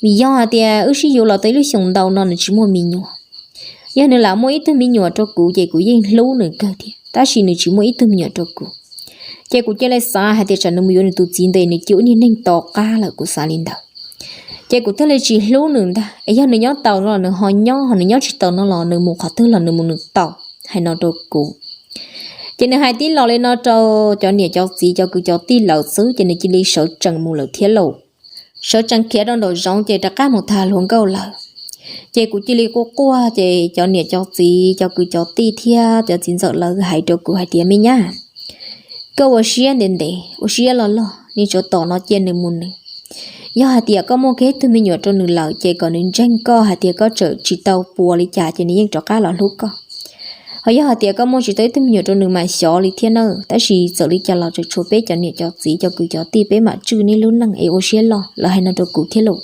Vim yog hais tias wb sib yuav los tau ib lub xyoo ntau no nws tsis muaj me nyuam. Yog nws lam muaj ib tug me nyuam rau kuv ces kuv yeej hlub nws kawg thiab, tab sis nws tsis muaj ib tug me nyuam rau kuv. Ces kuv cia li xav hais tias tsam nws mus yuav nws tus txiv ntawd nws cia ua niag neeg to qab lawm, kuv xav li ntawd. Ces kuv thiaj li tsis hlub nws ntag. Es yog nws nyob tau no los nws ho nyob, ho nws nyob tsis tau no los nws mus qhov twg los nws mus nws tau, hais no rau kuv. Ces nws hais tib los li no rau cov niam cov txiv cov kwv cov tij lawm xwb ces nws cia li sawv tsees mus lawm thiab lauj. Sawv tsees khiav rau nraum zoov ces rov qab mus tham hluas nkauj lawm. Ces kuv cia li quaj quaj, ces cov niam cov txiv cov kwv cov tij thiab cov txiv ntxawm lawv hais rau kuv hais tias, me nyab, koj ua siab ntev ntev, ua siab loj loj, nej tsuas tos no cia nws mus nws. Yog hais tias koj muaj kiag ib tug me nyuam rau nws lawm ces kom nws ntseeg koj hais tias koj txawm tsis tau puas li cas ces nws yeej rov qab los hlub koj. Ho yog hais tias koj muaj tsis tau ib tug me nyuam rau nws mas xyov li thiab na, tab sis txawm li cas los tseem tshuav peb cov niam cov txiv cov kwv cov tij peb mam tswj nej lub neej es ua siab loj, lawv hais no rau kuv thiab lauj.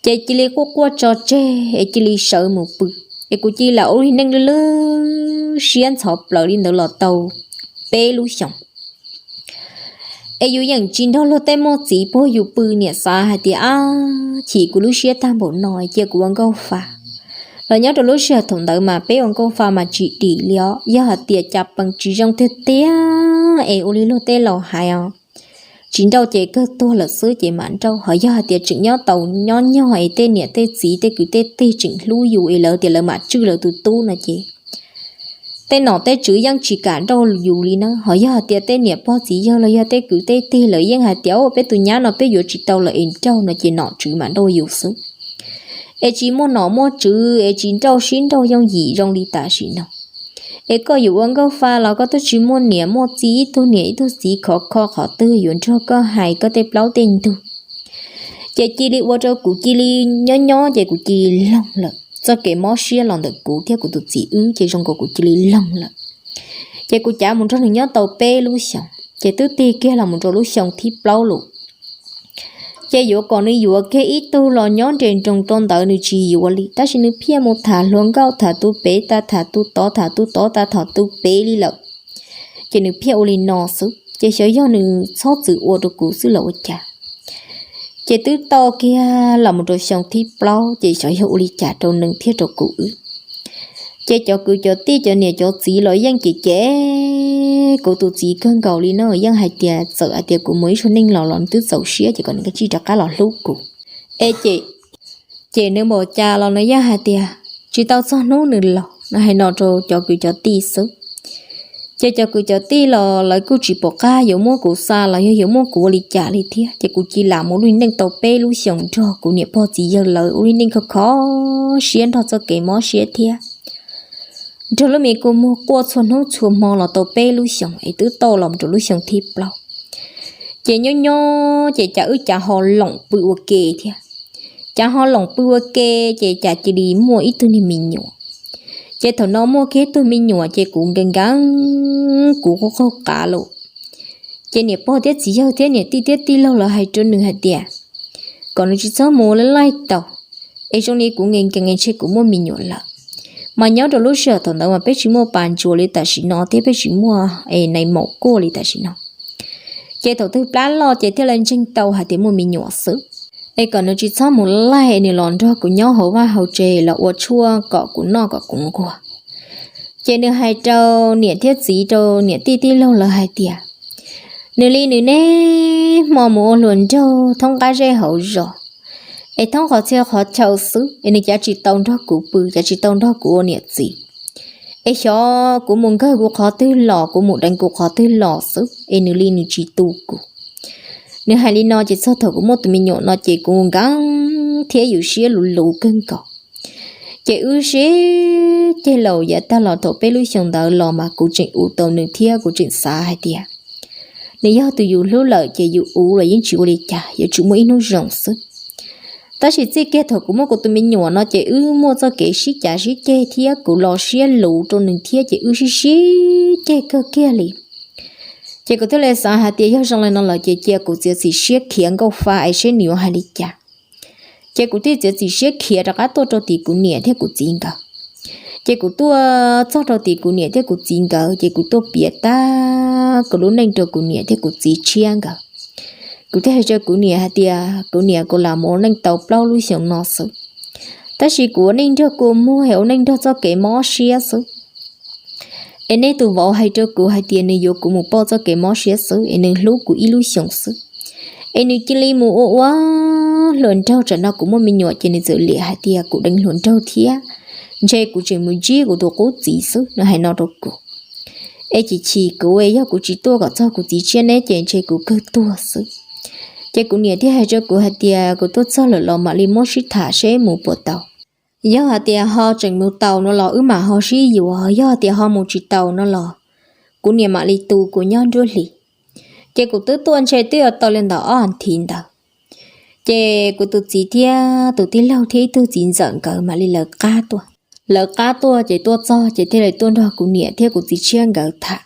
Ces cia li quaj quaj tso tseg es cia li sawv mus pw. Es kuv cia li lam ua neej lwj lwj siab ntxhov plaws li ntawd los tau peb lub xyoos. Es yus yeej tsis nrog luag tej muaj txiv puag yus pw, niam xav hais tias, ab, chim kuv lub siab tag npaum no cia kuv ua nkauj fa. Los nyob rau lub sij hawm thaum ntawd mas peb ua nkauj fa mas tsis dim li os. Yog hais tias cas pees tsis zoo tiag tiag es ua li luag tej laus hais os, tsis nrauj ces kawg tuag lawm xwb ces mam nrauj. Ho yog hais tias tseem nyob tau nyob nyog es tej niam tej txiv tej kwv tej tij tseem hlub yus es lawv tias lawv mam tswj lawv tus tub no ces tej nom tej tswv yeej tsis kam nrauj yus li na. Ho yog hais tias tej niam pog txiv yawg los yog tej kwv tej tij lawv yeej hais tias, o, peb tus nyab no peb yuav tsis tau lawm es nrauj no ces nom tswv mam nrauj yus xwb. Es tsis muaj nom muaj tswv es tsis nrauj sib nrauj yooj yim zoo li tam sim no. Es koj yuav ua nkauj fa los koj twb tsis muaj niam muaj txiv, ib tug niam ib tug txiv khov kho qhov twg yuav nrog koj hais koj tej plaub tej ntug. Ces cia li ua rau kuv cia li nyob nyob ces kuv cia li loog lawm, txoj kev mob siab los ntawm kuv thiab kuv tus txiv wb ces zoo nkaus kuv cia li loog lawm. Ces kuv cav mus nrog nws nyob tau peb lub xyoos. Ces twb tig kiag los mus rau lub xyoo thib plaub lawm. Ces yuav kom nws yuav kiag ib tug los nyob nres nroos rau ntawd nws tsis yuav li, tab sis nws phiaj mus tham hluas nkauj, tham tus pem tas tham tus tod, tham tus tod tas tham tus pem li lawm. Ces nws phiaj ua li no xwb, ces xyov yog nws txhob txwm ua rau kuv xwb los ua cas. Ces twb tau kiag los mus rau xyoo thib plaub, ces xyov yog ua li cas rau nws thiab rau kuv wb. Ces cov kwv cov tij cov niam cov txiv los yeej cem cem kuv tus txiv kawg nkaus li no, yeej hais tias txawm hais tias kuv mus ib zaug neej los los nws twb txaus siab, ces kom nws kav tsij rov qab los hlub kuv. Es ces, ces nws npaum cas los nws yeej hais tias tsis tau txog hnub nws los, nws hais no rau cov kwv cov tij xwb. Ces cov kwv cov tij los lawv kuj tsis pom qab yuav muab kuv xa los yog yuav muab kuv ua li cas li thiab, ces kuv cia li mus ua neej tau peb lub xyoos nrog kuv niam pog txiv yawg lawv ua neej kho kho siab nrog txoj kev mob siab thiab nrog lub me kua muag quaj txhua hnub txhua hmo los tau peb lub xyoos, es twb tau los rau lub xyoo thib plaub. Ces nyob nyob ces cas wb cav ho loom pw ua ke thiab. Cav ho loom pw ua ke, ces cas cia li muaj ib tug niag me nyuam. Ces thaum no muaj kiag tug me nyuam ces kuv nkees nkees, kuv qaug qaug qav lawm. Ces niam pog thiab txiv yawg thiab niam tij thiab tij laug lawv hais rau nws hais tias kom nws tsis txhob mus laij laij tau, es zoo li kuv nkees nkees ntshe kuv muaj me nyuam lawm. Mas nyob rau lub sij hawm thaum ntawd mas peb tsis muaj pas ntsuas li tam sim no thiab peb tsis muaj es nais maum kuaj li tam sim no. Ces thaum twg plab loj ces thiaj li ntseeg tau hais tias muaj me nyuam xwb. Es kom nws tsis txhob mus laij, nws los nrog kuv nyob hauv vaj hauv tsev los ua tshuaj kom kuv noj kom kuv nquag. Ces nws hais rau niam thiab txiv, rau niam tij tij laug lawv hais tias nws li nws niaj hmo mus ua hluas nraug thoob qab zej hauv zos, es thoob qhov txhia qhov chaw xwb, es nws cav tsis tau nrog kuv pw, cav tsis tau nrog kuv ua niam txiv. Es xyov kuv mus nkawg kuv qhov twg los, kuv mus deev kuv qhov twg los xwb, es nws li nws tsis tu kuv. Nws hais li no ces txog thaum kuv muaj tus me nyuam no ces kuv nkees thiab yus siab luv luv kawg nkaus. Ces wb sib ceg laus yav tag los thaum peb lub xyoo ntawd los mas kuv tseem ua tau nws thiab kuv tseem xav hais tias nws yog tus yus hlub lawm ces yus ua los yeej tsis ua li cas, yuav tsum muaj ib hnub zoo xwb. Tab sis txij kiag thaum kuv muaj kuv tus me nyuam no ces wb muaj txoj kev sib cav sib ceg thiab kuv los siab luv rau nws thiab ces wb sib sib ceg kawg kiag li. Ces kuv thiaj li xav hais tias yog zoo li no lawm ces cia kuv txiav txim siab khiav nkauj fa es seb nws yuav hais li cas. Ces kuv thiaj txiav txim siab khiav rov qab tuaj rau tim kuv niam thiab kuv txiv nkawd. Ces kuv tuaj txog rau tim kuv niam thiab kuv txiv nkawd ces kuv tuaj piav tag kuv lub neej rau kuv niam thiab kuv txiv tshiab nkawd. Kuv thiaj hais rau kuv niam hais tias kuv niam, kuv lam mus ua neej tau plaub lub xyoos no xwb, tab sis kuv ua neej nrog kua muag, ua neej nrog txoj kev mob siab xwb. Es nej tus vauv hais rau kuv hais tias nws yuav kuv mus pauj txoj kev mob siab xwb, es nws hlub kuv ib lub xyoos xwb. Es nws cia li mus ua ua hluas nraug, tsam no kuv muaj me nyuam ces nws txawm liam hais tias kuv deev hluas nraug thiab, ntshe kuv tseem mus ntsib kuv tus qub txiv xwb, nws hais no rau kuv. Es chim chim kuv, yog kuv tsis tuaj kom txog kuv txiv tshiab neb ces ntshe kuv kawg tuag xwb. Ces kuv niam thiaj hais rau kuv hais tias kuv tuaj txog lawm los mam li muab sib tham seb mus puas tau. Yog hais tias ho tseem mus tau no los wb mam ho sib yuav, yog hais tias ho mus tsis tau no los kuv niam mam li tu kuv nyob nruab hlis. Ces kuv twb tuaj ntshe twb yuav tau li ntawm ob thiv ntawd, ces kuv tus txiv thiab tus tij laug thiab ib tug txiv ntxawm nkawd mam li lawv qab tuaj. Lawv qab tuaj ces tuaj txog ces thiaj li tuaj nrog kuv niam thiab kuv txiv tshiab nkawd tham.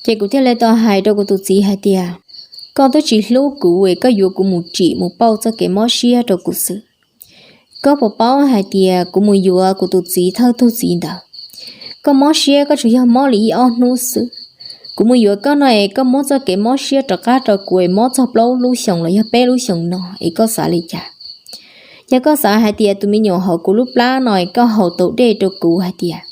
Ces kuv thiaj li tau hais rau kuv tus txiv hais tias koj twb tsis hlub kuv es koj yuav kuv mus tsim mus pauj txoj kev mob siab rau kuv xwb. Koj puas paub hais tias kuv mus yuav kuv tus txiv thawj tug txiv ntawd, koj mob siab koj tsuas yog mob li ib ob hnub xwb. Kuv mus yuav koj no es koj muab txoj kev mob siab rov qab rau kuv es mob txog plaub lub xyoos los yog peb lub xyoos no es koj xav li cas? Yog koj xav hais tias tus me nyuam hauv kuv lub plab no es koj haus tau dej rau kuv hais tias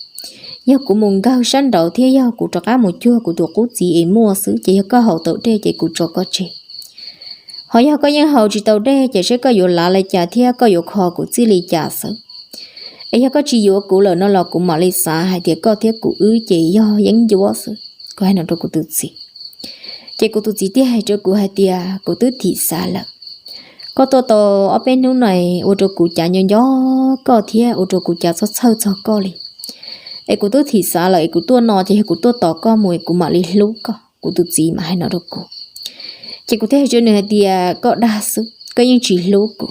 yog kuv mus nkawg sab nraud thiab yog kuv rov qab mus cuag kuv tus qub txiv es muaj xwb ces yog koj haus tau dej ces kuv tso koj tseg. Ho yog koj yeej haus tsis tau dej ces seb koj yuav lav li cas thiab koj yuav kho kuv txij li cas xwb. Es yog koj tsis yuav kuv lawm no los kuv mam li xav hais tias koj thiab kuv wb ces yog yeeb ncuab xwb. Kuv hais no rau kuv tus txiv. Ces kuv tus txiv thiaj hais rau kuv hais tias kuv twb thim xav lawm. Koj tuaj tau ob peb hnub no ua rau kuv cav nco nco koj thiab ua rau kuv cav txhob txhawj txog koj li. Es kuv twb thim xav lawm es kuv tuaj no ces yog kuv tuaj tos koj mus es kuv mam li hlub koj. Kuv tus txiv mam hais no rau kuv. Ces kuv thiaj hais rau nws hais tias koj dag xwb, koj yeej tsis hlub kuv.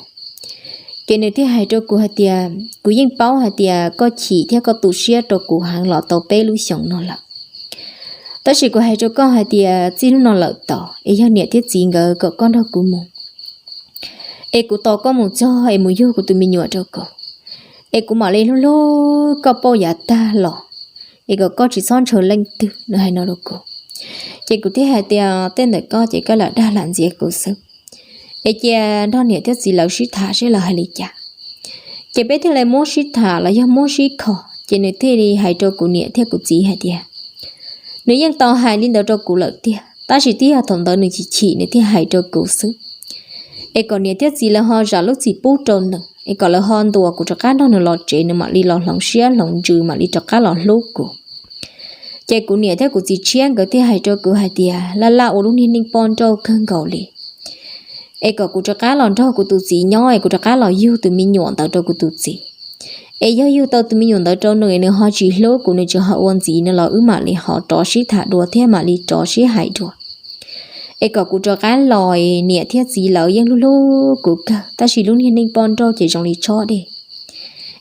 Ces nws thiaj hais rau kuv hais tias kuv yeej paub hais tias koj chim thiab koj tu siab rau kuv heev los tau peb lub xyoos no lawm. Tab sis kuv hais rau koj hais tias txij hnub no lawm tod es yog niam thiab txiv nkawd kom koj nrog kuv mus, es kuv tos koj mus txog es mus yug kuv tus me nyuam rau kuv, es kuv mam li hlub hlub koj pauj yav tag los, es kom koj tsis txhob ntshaw leej twg, nws hais no rau kuv. Ces kuv thiaj hais tias tej ntawm koj ces koj lam dag lam ntxias kuv xwb, es cia nrog niam thiab txiv lawv sib tham seb lawv hais li cas. Ces peb thiaj li muab sib tham los yog muab sib kho, ces nws thiaj li hais rau kuv niam thiab kuv txiv hais tias nws yeej tau hais li ntawd rau kuv lawm tiag, tab sis twb yog thaum ntawd nws chim chim nws thiaj hais rau kuv xwb. Es kom niam thiab txiv lawv ho zam lub txim pub rau nws, es kom lawv ho ntuas kuv rov qab nrog nws los tsev, nws mam li los hloov siab hloov ntsws mam li rov qab los hlub kuv. Ces kuv niam thiab kuv txiv tshiab nkawd thiaj hais rau kuv hais tias laj laj ua lub niag neej poj nrauj kawg nkaus li, es kom kuv rov qab los nrog kuv tus txiv nyob, es kuv rov qab los yug tus me nyuam ntawd rau kuv tus txiv. Es yog yug tau tus me nyuam ntawd rau nws, nws ho tsis hlub kuv, nws tseem ho ua ntxiv no los wb mam li ho rov sib tham dua thiab mam li rov sib hais dua. Es kom kuv rov qab los, niam thiab txiv lawv yeej hlub hlub kuv kawg, tab sis lub niag neej poj nrauj ces zoo li tshob dej.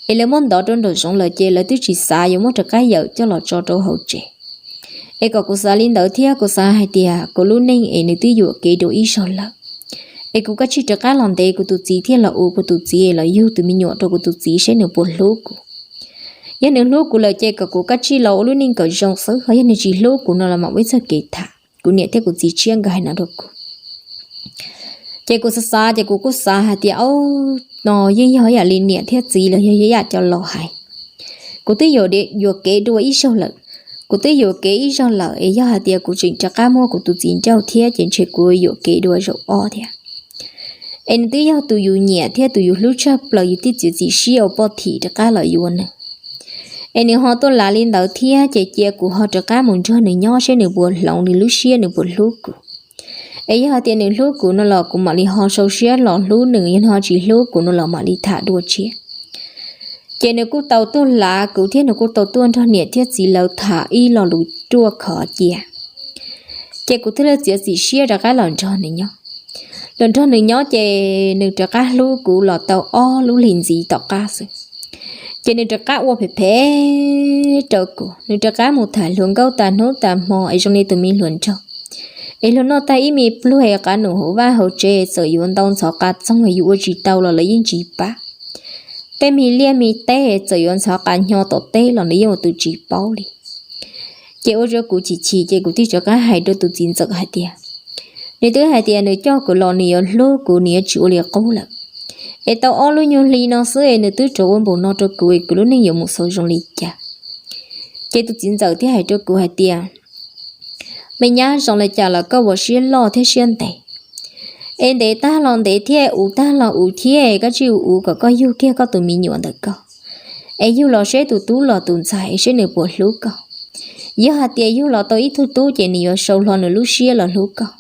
Es lawv muab ntov rau nraum zoov lawm ces lawv twb tsis xav yuav muab rov qab yawm coj los tso rau hauv tsev. Es kom kuv xav li ntawd thiab kuv xav hais tias kuv lub neej es nws twb yuam kev dua ib zaug lawm, es kuv kav tsij rov qab los ntev kuv tus txiv thiab los ua kuv tus txiv, los yug tus me nyuam rau kuv tus txiv seb nws puas hlub kuv. Yog nws hlub kuv lawm ces kom kuv kav tsij los ua lub neej kom zoo xwb, ho yog nws tsis hlub kuv no los mam ua ib txog kev tham. Kuv niam thiab kuv txiv tshiab nkawd hais no rau kuv. Ces kuv xav xav ces kuv kuj xav hais tias, o, no yeej yog ib yam li niam thiab txiv los yog ib yam cov laus hais. Kuv twb yuam kev dua ib zaug lawm. Kuv twb yuam kev ib zaug lawm es yog hais tias kuv tseem rov qab muab kuv tus txiv nrauj thiab ces ntshe kuv yuam kev dua zaum ob thiab. Es nws twb yog tus yus nyiam thiab tus yus hlub tshaj plaws, yus thiaj txiav txim siab ua poj thim rov qab los yuav nws. Es nws ho tuaj lav li ntawd thiab ces cia kuv ho rov qab mus nrog nws nyob seb nws puas hloov nws lub siab, nws puas hlub kuv. Es yog hais tias nws hlub kuv no los kuv mam li ho sau siab los hlub nws, yog nws ho tsis hlub kuv no los mam li tham dua tshiab. Ces nws kuj tau tuaj lav kuv thiab nws kuj tau tuaj nrog niam thiab txiv lawv tham ib lo lus ruaj khov cia. Ces kuv thiaj li txiav txim siab rov qab los nrog nws nyob. Los nrog nws nyob ces nws rov qab hlub kuv los tau ob lub hlis ntxiv tom qab xwb. Ces nws rov qab ua phem phem rau kuv, nws rov qab mus tham hluas nkauj tas hnub tas hmo es zoo li tus me hluas nraug. Es luag noj tag ib me pluag es qab num hauv vaj hauv tsev txawm yuav ntau ntxhov qas txoog es yus ua tsis tau los lawv yeej tsis pab. Tej me liaj me teb txawm yuav ntxhov qas hnyo tom teb los nws yeej ua tus tsis paub li. Ces ua rau kuv chim chim ces kuv thiaj rov qab hais rau tus txiv ntxawm hais tias, nws twb hais tias nws coj kuv los nws yuav hlub kuv, nws yuav tsis ua li qub lawm. Es tau ob lub nyuag hli no xwb es nws twb rov ua npaum no rau kuv es kuv lub neej yuav mus xaus zoo li cas? Ces tus txiv ntxawm thiaj hais rau kuv hais tias, me nyab, zoo li cas los koj ua siab loj thiab siab ntev. Es ntev tag los ntev thiab, uv tag los uv thiab, koj tsij uv kom koj yug kiag koj tus me nyuam ntawm koj. Es yug los seb tus tub los tus ntxhais seb nws puas hlub koj. Yog hais tias yug los tau ib tug tub ces nws yuav sau hlo nws lub siab los hlub koj.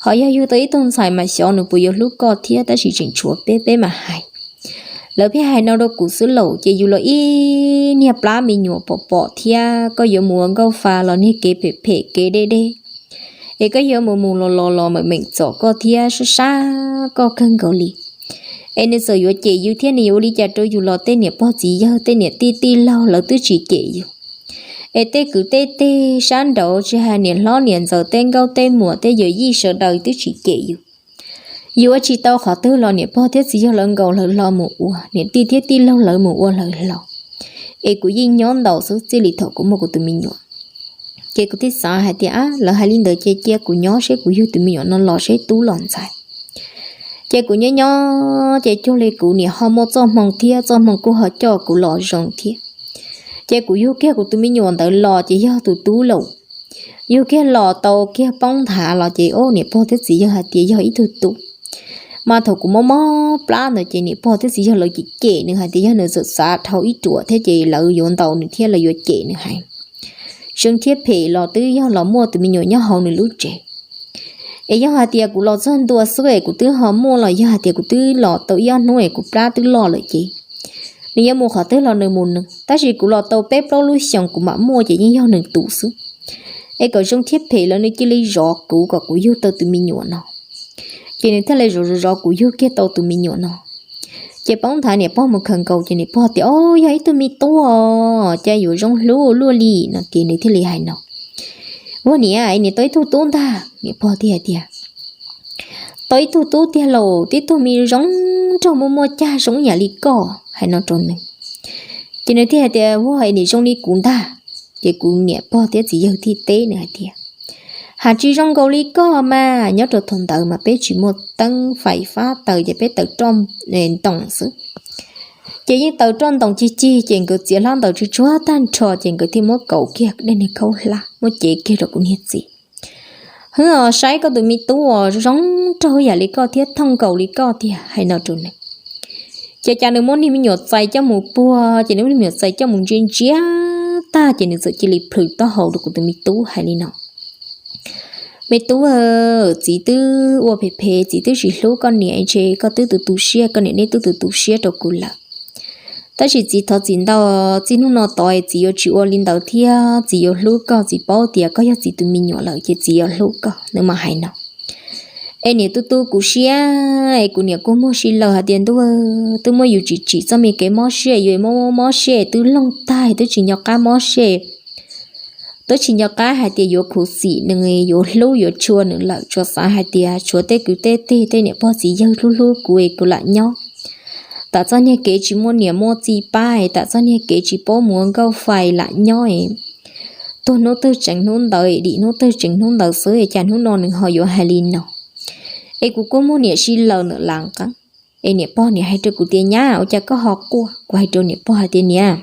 Ho yog yug tau ib tug ntxhais mas xyov nws puas yuav hlub koj thiab, tab sis tseem tshuav peb, peb mam hais. Lawv pheej hais no rau kuv xwb lauj, ces yus los ib niag plab me nyuam pom pom thiab, koj yuav mus ua nkauj fa los niag kev phem phem kev deb deb, es koj yuav mus mus los los los meem meem txom koj thiab sab sab koj kawg nkaus li. Es nws txawm yuav cem yus thiab nws yuav ua li cas rau yus los tej niam pog txiv yawg tej niam tij tij laug lawv twb tsis cem yus. Es tej kwv tej tij sab nraud tsis hais niam hlob niam ntxawm tej nkauj tej muam tej yawm yij sawv daws twb tsis cem yus. Yus ua tsis tau qhov twg los niam pog thiab txiv yawg lawv nkaus lawv hlo mus ua, niam tij thiab tij laug lawv mus ua lawv hlo. Es kuv yeej nyob ntaus xwb txij li thaum kuv muaj kuv tus me nyuam. Ces kuv thiaj xav hais tias, a, lawv hais li ntawd ces cia kuv nyob seb kuv yug tus me nyuam no los seb tub los ntxhais. Ces kuv nyob nyob ces cuag li kuv niam ho muaj txoj hmoo thiab txoj hmoo kuj ho coj kuv los zoo thiab. Ces kuv yug kiag kuv tus me nyuam ntawd los ces yog tus tub lauj. Yug kiag los tau kiag poob nthav los ces, o, niam pog thiab txiv yawg hais tias yog ib tug tub. Mas thaum kuv mob mob plab ntawd ces niam pog thiab txiv yawg lawv cem cem nws hais tias yog nws txawm xav dhau ib ruam thiab ces lawv yuav ntaus nws thiab lawv yuav cem nws heev. Zeeg thiab phem los twb yog los muaj tus me nyuam nyob hauv nws lub tsev. Es yog hais tias kuv los txog ntua xwb es kuv twb ho muaj los yog hais tias kuv twb los tau ib ob hnub es kuv plab twb loj lawm ces nws yuav mus qhov twg los nws mus nws, tab sis kuv los tau peb plaub lub xyoos kuv mam muaj ces yeej yog nws tus xwb. Es kom zeeg thiab phem los nws cia li zov kuv kom kuv yug tau tus me nyuam no. Ces nws thiaj li zov zov zov kuv yug kiag tau tus me nyuam no. Ces poob nthav niam pog mus khaws nkaus ces niam pog tias, o, yog ib tug me tub os, cas yuav zoo hlub luaj li no ces nws thiaj li hais no. Ua niam, niam tau ib tug tub ntag. Niam pog thiaj hais tias, tau ib tug tub tiag lauj, tib tug me zoo nraug muaj muaj cag zoo yam li koj, hais no rau nws. Ces nws thiaj hais tias, ua, niam zoo li kuv ntag. Ces kuv niam pog thiab txiv yawg thiaj teb nws hais tias, has tsis zoo nkaus li koj mas, nyob rau thaum ntawd mas peb tsis muaj teeb fais fab taws ces peb taws roj ntoos xwb. Ces yeej taws roj ntoos cig cig ces nkawd txiav hlab ntaws tsuag tsuag tag nrho ces nkawd thiaj muab kaus kiag dej niag khaub hlab muab cev kiag rau kuv niag txiv. Hwb os, saib koj tus me tub uas zoo nraug yam li koj thiab thooj nkaus li koj tiag, hais no rau nws. Ces cas nws muab niag me nyuam txais coj mus puag, ces nws muab niag me nyuam txais coj mus ntsia ntsia tag ces nws txawm cia li plhws taub hau rau kuv tus me tub hais li no, me tub, txiv twb ua phem phem, txiv twb tsis hlub koj niam, ntshe koj twb tu tu siab, koj niam neb twb tu tu siab rau kuv lawm. Tab sis txiv thov txim ntau, txij hnub no tod txiv yuav tsis ua li ntawd thiab, txiv yuav hlub koj, txiv paub tias koj yog txiv tus me nyuam lawm ces txiv yuav hlub koj, nws mam hais no. Es niam tu tu kuv siab, es kuv niam kua muag si laws hais tias, ntuj, twb muab yus tsim tsim txoj me kev mob siab, yus mob mob siab twb loog tag, twb tsis nco qab mob siab, twb tsis nco qab hais tias yuav khuv xim nws, yuav hlub yuav tshua nws lawm, tsuas xav hais tias tshuav tej kwv tej tij tej niam pog txiv yawg hlub hlub kuv es kuv lam nyob. Tam txoj niag kev tsis muaj niam muaj txiv pab es tam txoj niag kev tsis paub mus ua nkauj fais lam nyob es tuag hnub twg tseem hnub ntawd, dim hnub twg tseem hnub ntawd xwb es cas hnub no nws ho yuav hais li no. Es kuv kua muag niam si laws ntawm las qeeb. Es niam pog niam hais rau kuv tias, nyab, ua cas koj ho quaj? Kuv hais rau niam pog hais tias, niam,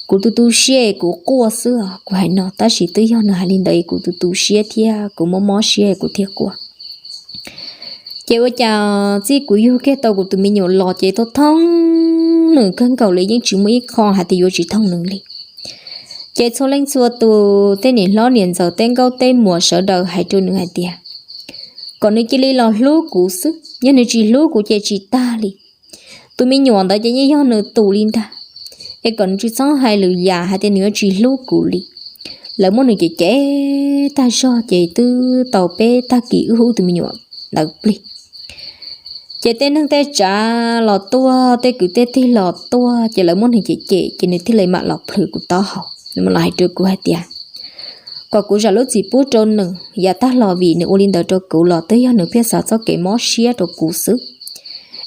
kuv tu tu siab es kuv quaj xwb os, kuv hais no. Tab sis twb yog nws hais li ntawd es kuv tu tu siab thiab kuv mob mob siab es kuv thiaj quaj. Ces ua cas txij kuv yug kiag tau kuv tus me nyuam los ces thooj thooj nws kawg nkaus li, yeej tsis muaj ib qho hais tias yuav tsis thooj nws li. Ces txhua leej txhua tus tej niam hlob niam ntxawm tej nkauj tej muam sawv daws hais rau nws hais tias kom nws cia li los hlub kuv xwb, yog nws tsis hlub kuv ces tsis tag li. Tus me nyuam ntawd ces yeej yog nws tus li ntag, es kom nws tsis txhob hais lwm yam hais tias nws yuav tsis hlub kuv li. Lawv muab nws cem cem tag zog ces twb tau peb tag kis wb hu tus me nyuam ntawd plig. Ces tej neeg tej tsav los tuaj, tej kwv tej tij los tuaj, ces lawv muab nws cem cem ces nws thiaj li mam los plhws kuv taub hau, nws mam los hais rau kuv hais tias kom kuv zam lub txim pub rau nws, yav tag los vim nws ua li ntawd rau kuv los twb yog nws pheej xav txoj kev mob siab rau kuv xwb,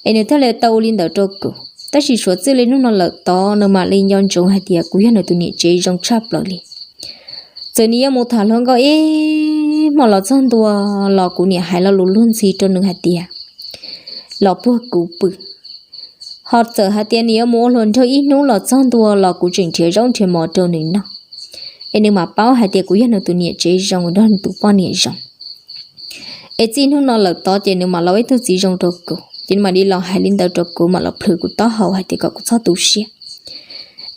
es nws thiaj li tau ua li ntawd rau kuv. Tab sis suav txij li hnub no lawm tod nws mam li nco ntsoov hais tias kuv yog nws tus niam tsev zoo tshaj plaws li. Txawm nws yuav mus tham hluas nkauj ib hmo los txog ntua los kuv niam hais lo lus luag ntxhi rau nws hais tias los puag kuv pw. Ho txawm hais tias nws yuav mus ua hluas nraug ib hnub los txog ntua los kuv tseem nrhiav zaub nrhiav mov rau nws noj, es nws mam paub hais tias kuv yog nws tus niam tsev zoo, nrog nws tus poj niam zoo. Es txij hnub no lawm tod ces nws mam los ib tug txiv zoo rau kuv, ces nws mam li los hais li ntawd rau kuv, mam los plhws kuv taub hau hais tias kom kuv txhob tu siab.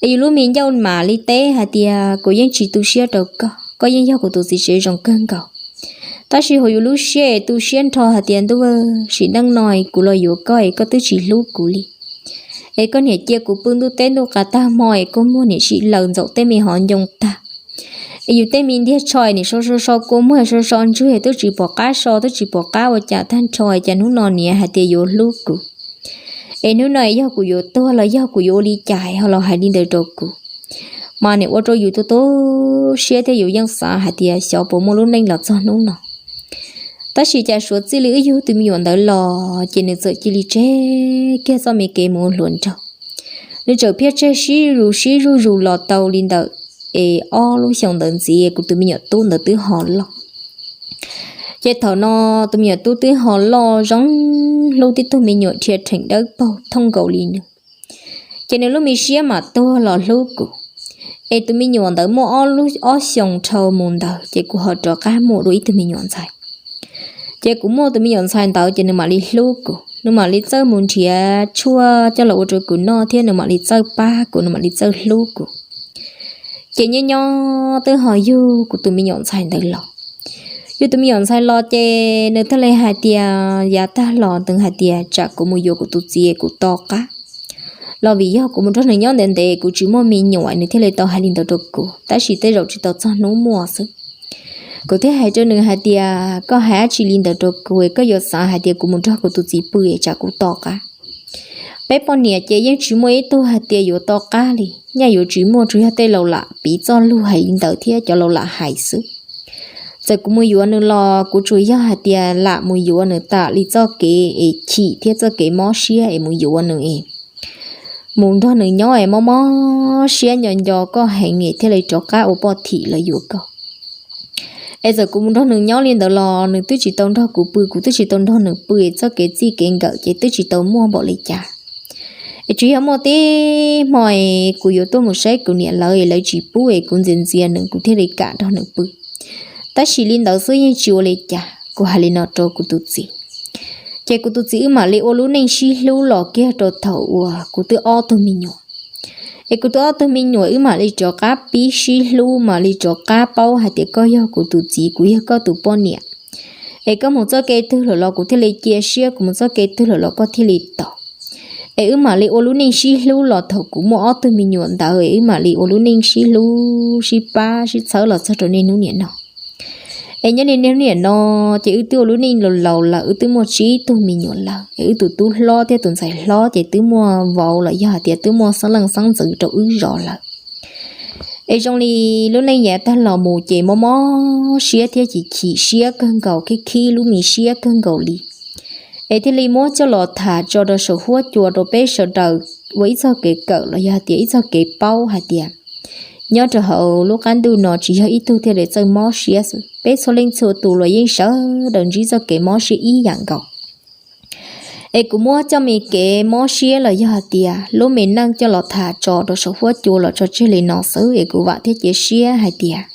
Es yus lub me ncauj mam li teb hais tias kuv yeej tsis tu siab rau koj, koj yeej yog kuv tus txiv tsev zoo kawg nkaus. Tab sis hauv yus lub siab es tu siab nrho hais tias ntuj, sim neej no kuv los yuav koj es koj twb tsis hlub kuv li. Es koj niam cia kuv pw ntuj teb ntuj qas tag hmo es kua muag niam si laws ntxaum tej me hov ncoo tag. Es yus tej me ntiag tsho es niam so so so kua muag so so ntswg twb tsis pom qab so twb tsis pom qab ua cas tag nrho es cas hnub no niam hais tias yuav hlub kuv. Es hnub no es yog kuv yuav tuag los yog kuv yuav ua li cas ho los hais li ntawd rau kuv. Mas niam ua rau yus tu tu siab thiab yus yeej xav hais tias xyov puas muaj lub neej los txog hnub no. Tab sis cas suav txij li wb yug tus me nyuam ntawd los ces nws txawm cia li tseg kiag txoj me kev mus ua hluas nraug. Nws txawm phiaj tseg sib zus sib zuj zus los tau li ntawm es ob lub xyoo ntawd ntxiv, kuv tus me nyuam tub ntawd twb ho loj. Ces thaum no tus me nyuam tub twb ho loj zoo hlub tib tug me nyuam rhia rheem dawb paug thooj nkaus li nws. Ces nws lub me siab mam tuag los hlub kuv. Es tus me nyuam ntawd muaj ob lub ob xyoos dhau mus ntawd ces kuv ho rov qab muaj dua ib tug me nyuam ntxhais. Ces kuv muaj tus me nyuam ntxhais ntawd ces nws mam li hlub kuv, nws mam li txawj mus nrhiav tshuaj coj los ua rau kuv noj thiab nws mam li txawj pab kuv, nws mam li txawj hlub kuv. Ces nyob nyob twb ho yug kuv tus me nyuam ntxhais ntawd los. Yug tus me nyuam ntxhais los ces nws thiaj li hais tias yav tag los nws hais tias tsam kuv mus yuav kuv tus txiv kuv to qab, los vim yog kuv mus nrog nws nyob ntev ntev kuv tsis muaj me nyuam, nws thiaj li tau hais li ntawd rau kuv, tab sis tej zaum tsis tau txog hnub muaj xwb. Kuv thiaj hais rau nws hais tias koj hais dab tsi li ntawd rau kuv, koj yuav xav hais tias kuv mus nrog kuv tus txiv pw tsam kuv to qab. Peb poj niam ces yeej tsis muaj ib tug hais tias yuav to qab li, nyaj yuav tsis muaj, tsuas yog tej laus lam piv txoj lug hais li ntawd thiab cov laus lam hais xwb. Txawm kuv mus yuav nws los kuv tsuas yog hais tias lam mus yuav nws tam li txoj kev es chim thiab txoj kev mob siab es mus yuav nws es mus nrog nws nyob es mob mob siab nco nco koj heev es thiaj li rov qab ua poj thim los yuav koj. Es txawm kuv mus nrog nws nyob li ntawd los nws twb tsis tau nrog kuv pw, kuv twb tsis tau nrog nws pw, txoj kev txij kev nkawm ces twb tsis tau muaj npaum li cas. Es tsuas yog muaj tib hmo es kuv yuav tuaj mus saib kuv niam lawv es lawv tsis pub es kuv ntxias ntxias nws kuv thiaj li kam nrog nws pw. Tab sis li ntawd xwb yeej tsis ua li cas, kuv hais li no rau kuv tus txiv. Ces kuv tus txiv wb mam li ua lub neej sib hlub los kiag rau thaum uas kuv twb ob tug me nyuam. Es kuv twb ob tug me nyuam wb mam li rov qab pib sib hlub, mam li rov qab paub hais tias koj yog kuv tus txiv, kuv yog koj tus poj niam. Es koj mus txoj kev twg lawm los kuv thiaj li cia siab, kuv mus txoj kev twg lawm los koj thiaj li tos. Es wb mam li ua lub neej sib hlub los thaum kuv muaj ob tug me nyuam ntawd es wb mam li ua lub neej sib hlub sib pab sib txhawb los txog rau niaj hnub niam no. Es nyob li niaj hnub niam no ces wb twb ua lub neej laus laus lawm, wb twb muaj tsib tug me nyuam lawm, es wb tus tub hlob thiab tus ntxhais hlob ces twb muaj vauv los yog hais tias twb muaj xeeb leej xeeb ntxwv rau wb zov lawm. Es zoo li lub neej yav tag los mus ces mob mob siab thiab chim chim siab kawg nkaus, khib khib lub me siab kawg nkaus li. Es thiaj li muab coj los tham tso rau saum huab cua rau peb sawv daws ua ib txoj kev kawm los yog hais tias ib txoj kev paub hais tias nyob rau hauv lub qab ntuj no tsis yog ib tug thiaj li txawj mob siab xwb, peb txhua leej txhua tus los yeej sawv daws ntsib txoj kev mob siab ib yam nkaus. Es kuv muab coj me kev mob siab los yog hais tias lub me neej coj los tham tso rau saum huab cua los tso tseg li no xwb, es kuv vam thiab cia siab hais tias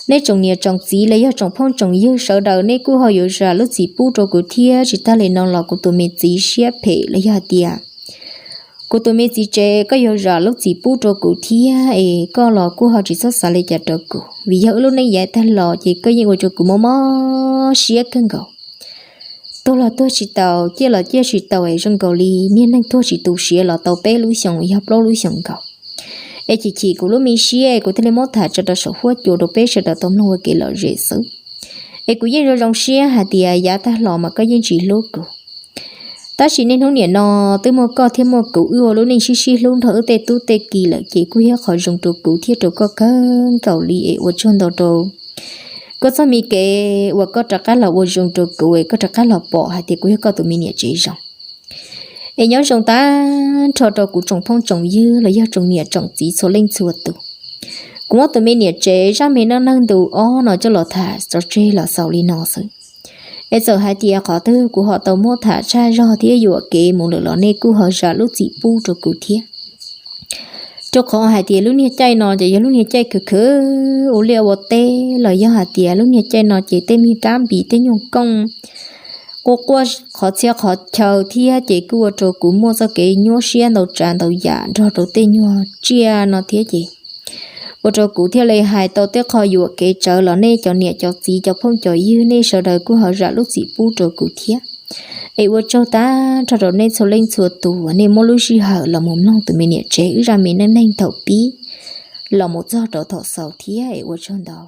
nej tsoom niam tsoom txiv los yog tsoom phooj tsoom ywg sawv daws nej kuj ho yuav zam lub txim pub rau kuv thiab. Tsis tag li no los kuv tus me txiv siab phem los yog hais tias kuv tus me txiv tsev koj yuav zam lub txim pub rau kuv thiab, es koj los kuj ho tsis txhob xav li cas rau kuv, vim yog wb lub neej yav tag los ces koj yeej ua rau kuv mob mob siab kawg nkaus. Tuag los tuag tsis taus, ciaj los ciaj tsis taus, es zoo nkaus li niag neeg tuag tsis tu siav los tau peb lub xyoos yog plaub lub xyoos nkaus. Es chim chim kuv lub me siab, kuv thiaj li muab tham tso rau saum huab cua rau peb sawv daws tau mloog ua kev lom zem xwb. Es kuv yeej zoo zoo siab hais tias yav tag los mas koj yeej tsis hlub kuv. Tab sis niaj hnub niam no twb muaj koj thiab muaj kuv wb ua lub neej sib sib hlub nrog wb tej tub tej ki lawm ces kuj yog qhov zoo rau kuv thiab rau koj kawg nkaus li, es ua tsaug ntau rau koj txoj me kev uas koj rov qab los ua zoo rau kuv, es koj rov qab los pom hais tias kuv yog koj tus me niam tsev zoo. Es nyob zoo tag nrho rau kuv tsoom phooj tsoom ywg los yog tsoom niam tsoom txiv txhua leej txhua tus. Kuv muab tus me niam tsev zaj me neej neeg ntu ob no coj los tham tso tseg los xaus li no xwb. Es txawm hais tias qhov twg kuv ho tau muab tham tshaj zog thiab yuam kev mus lawm los nej kuj ho zam lub txim pub rau kuv thiab. Rau qhov hais tias lub niag caij no ces yog lub niag caij khwv khwv ua liaj ua teb los yog hais tias lub niag caij no ces tej me kab npis tej nyuag kooj quaj quaj qhov txhia qhov chaw thiab ces kuj ua rau kuv muaj txoj kev nyuaj siab ntau tsav ntau yam nrog rau tej nyuag tsiaj no thiab ces ua rau kuv thiaj li hais tau tej qho yuam kev tsawv los nej cov niam cov txiv cov phooj cov ywg nej sawv daws kuj ho zam lub txim pub rau kuv thiab. Es ua tsaug tag nrho rau nej txhua leej txhua tus uas nej muab lub sij hawm los mus mloog tus me niam tsev wb zaj me neej neeg thaum pib los mus txog rau thaum xaus thiab, es ua tsaug ntau.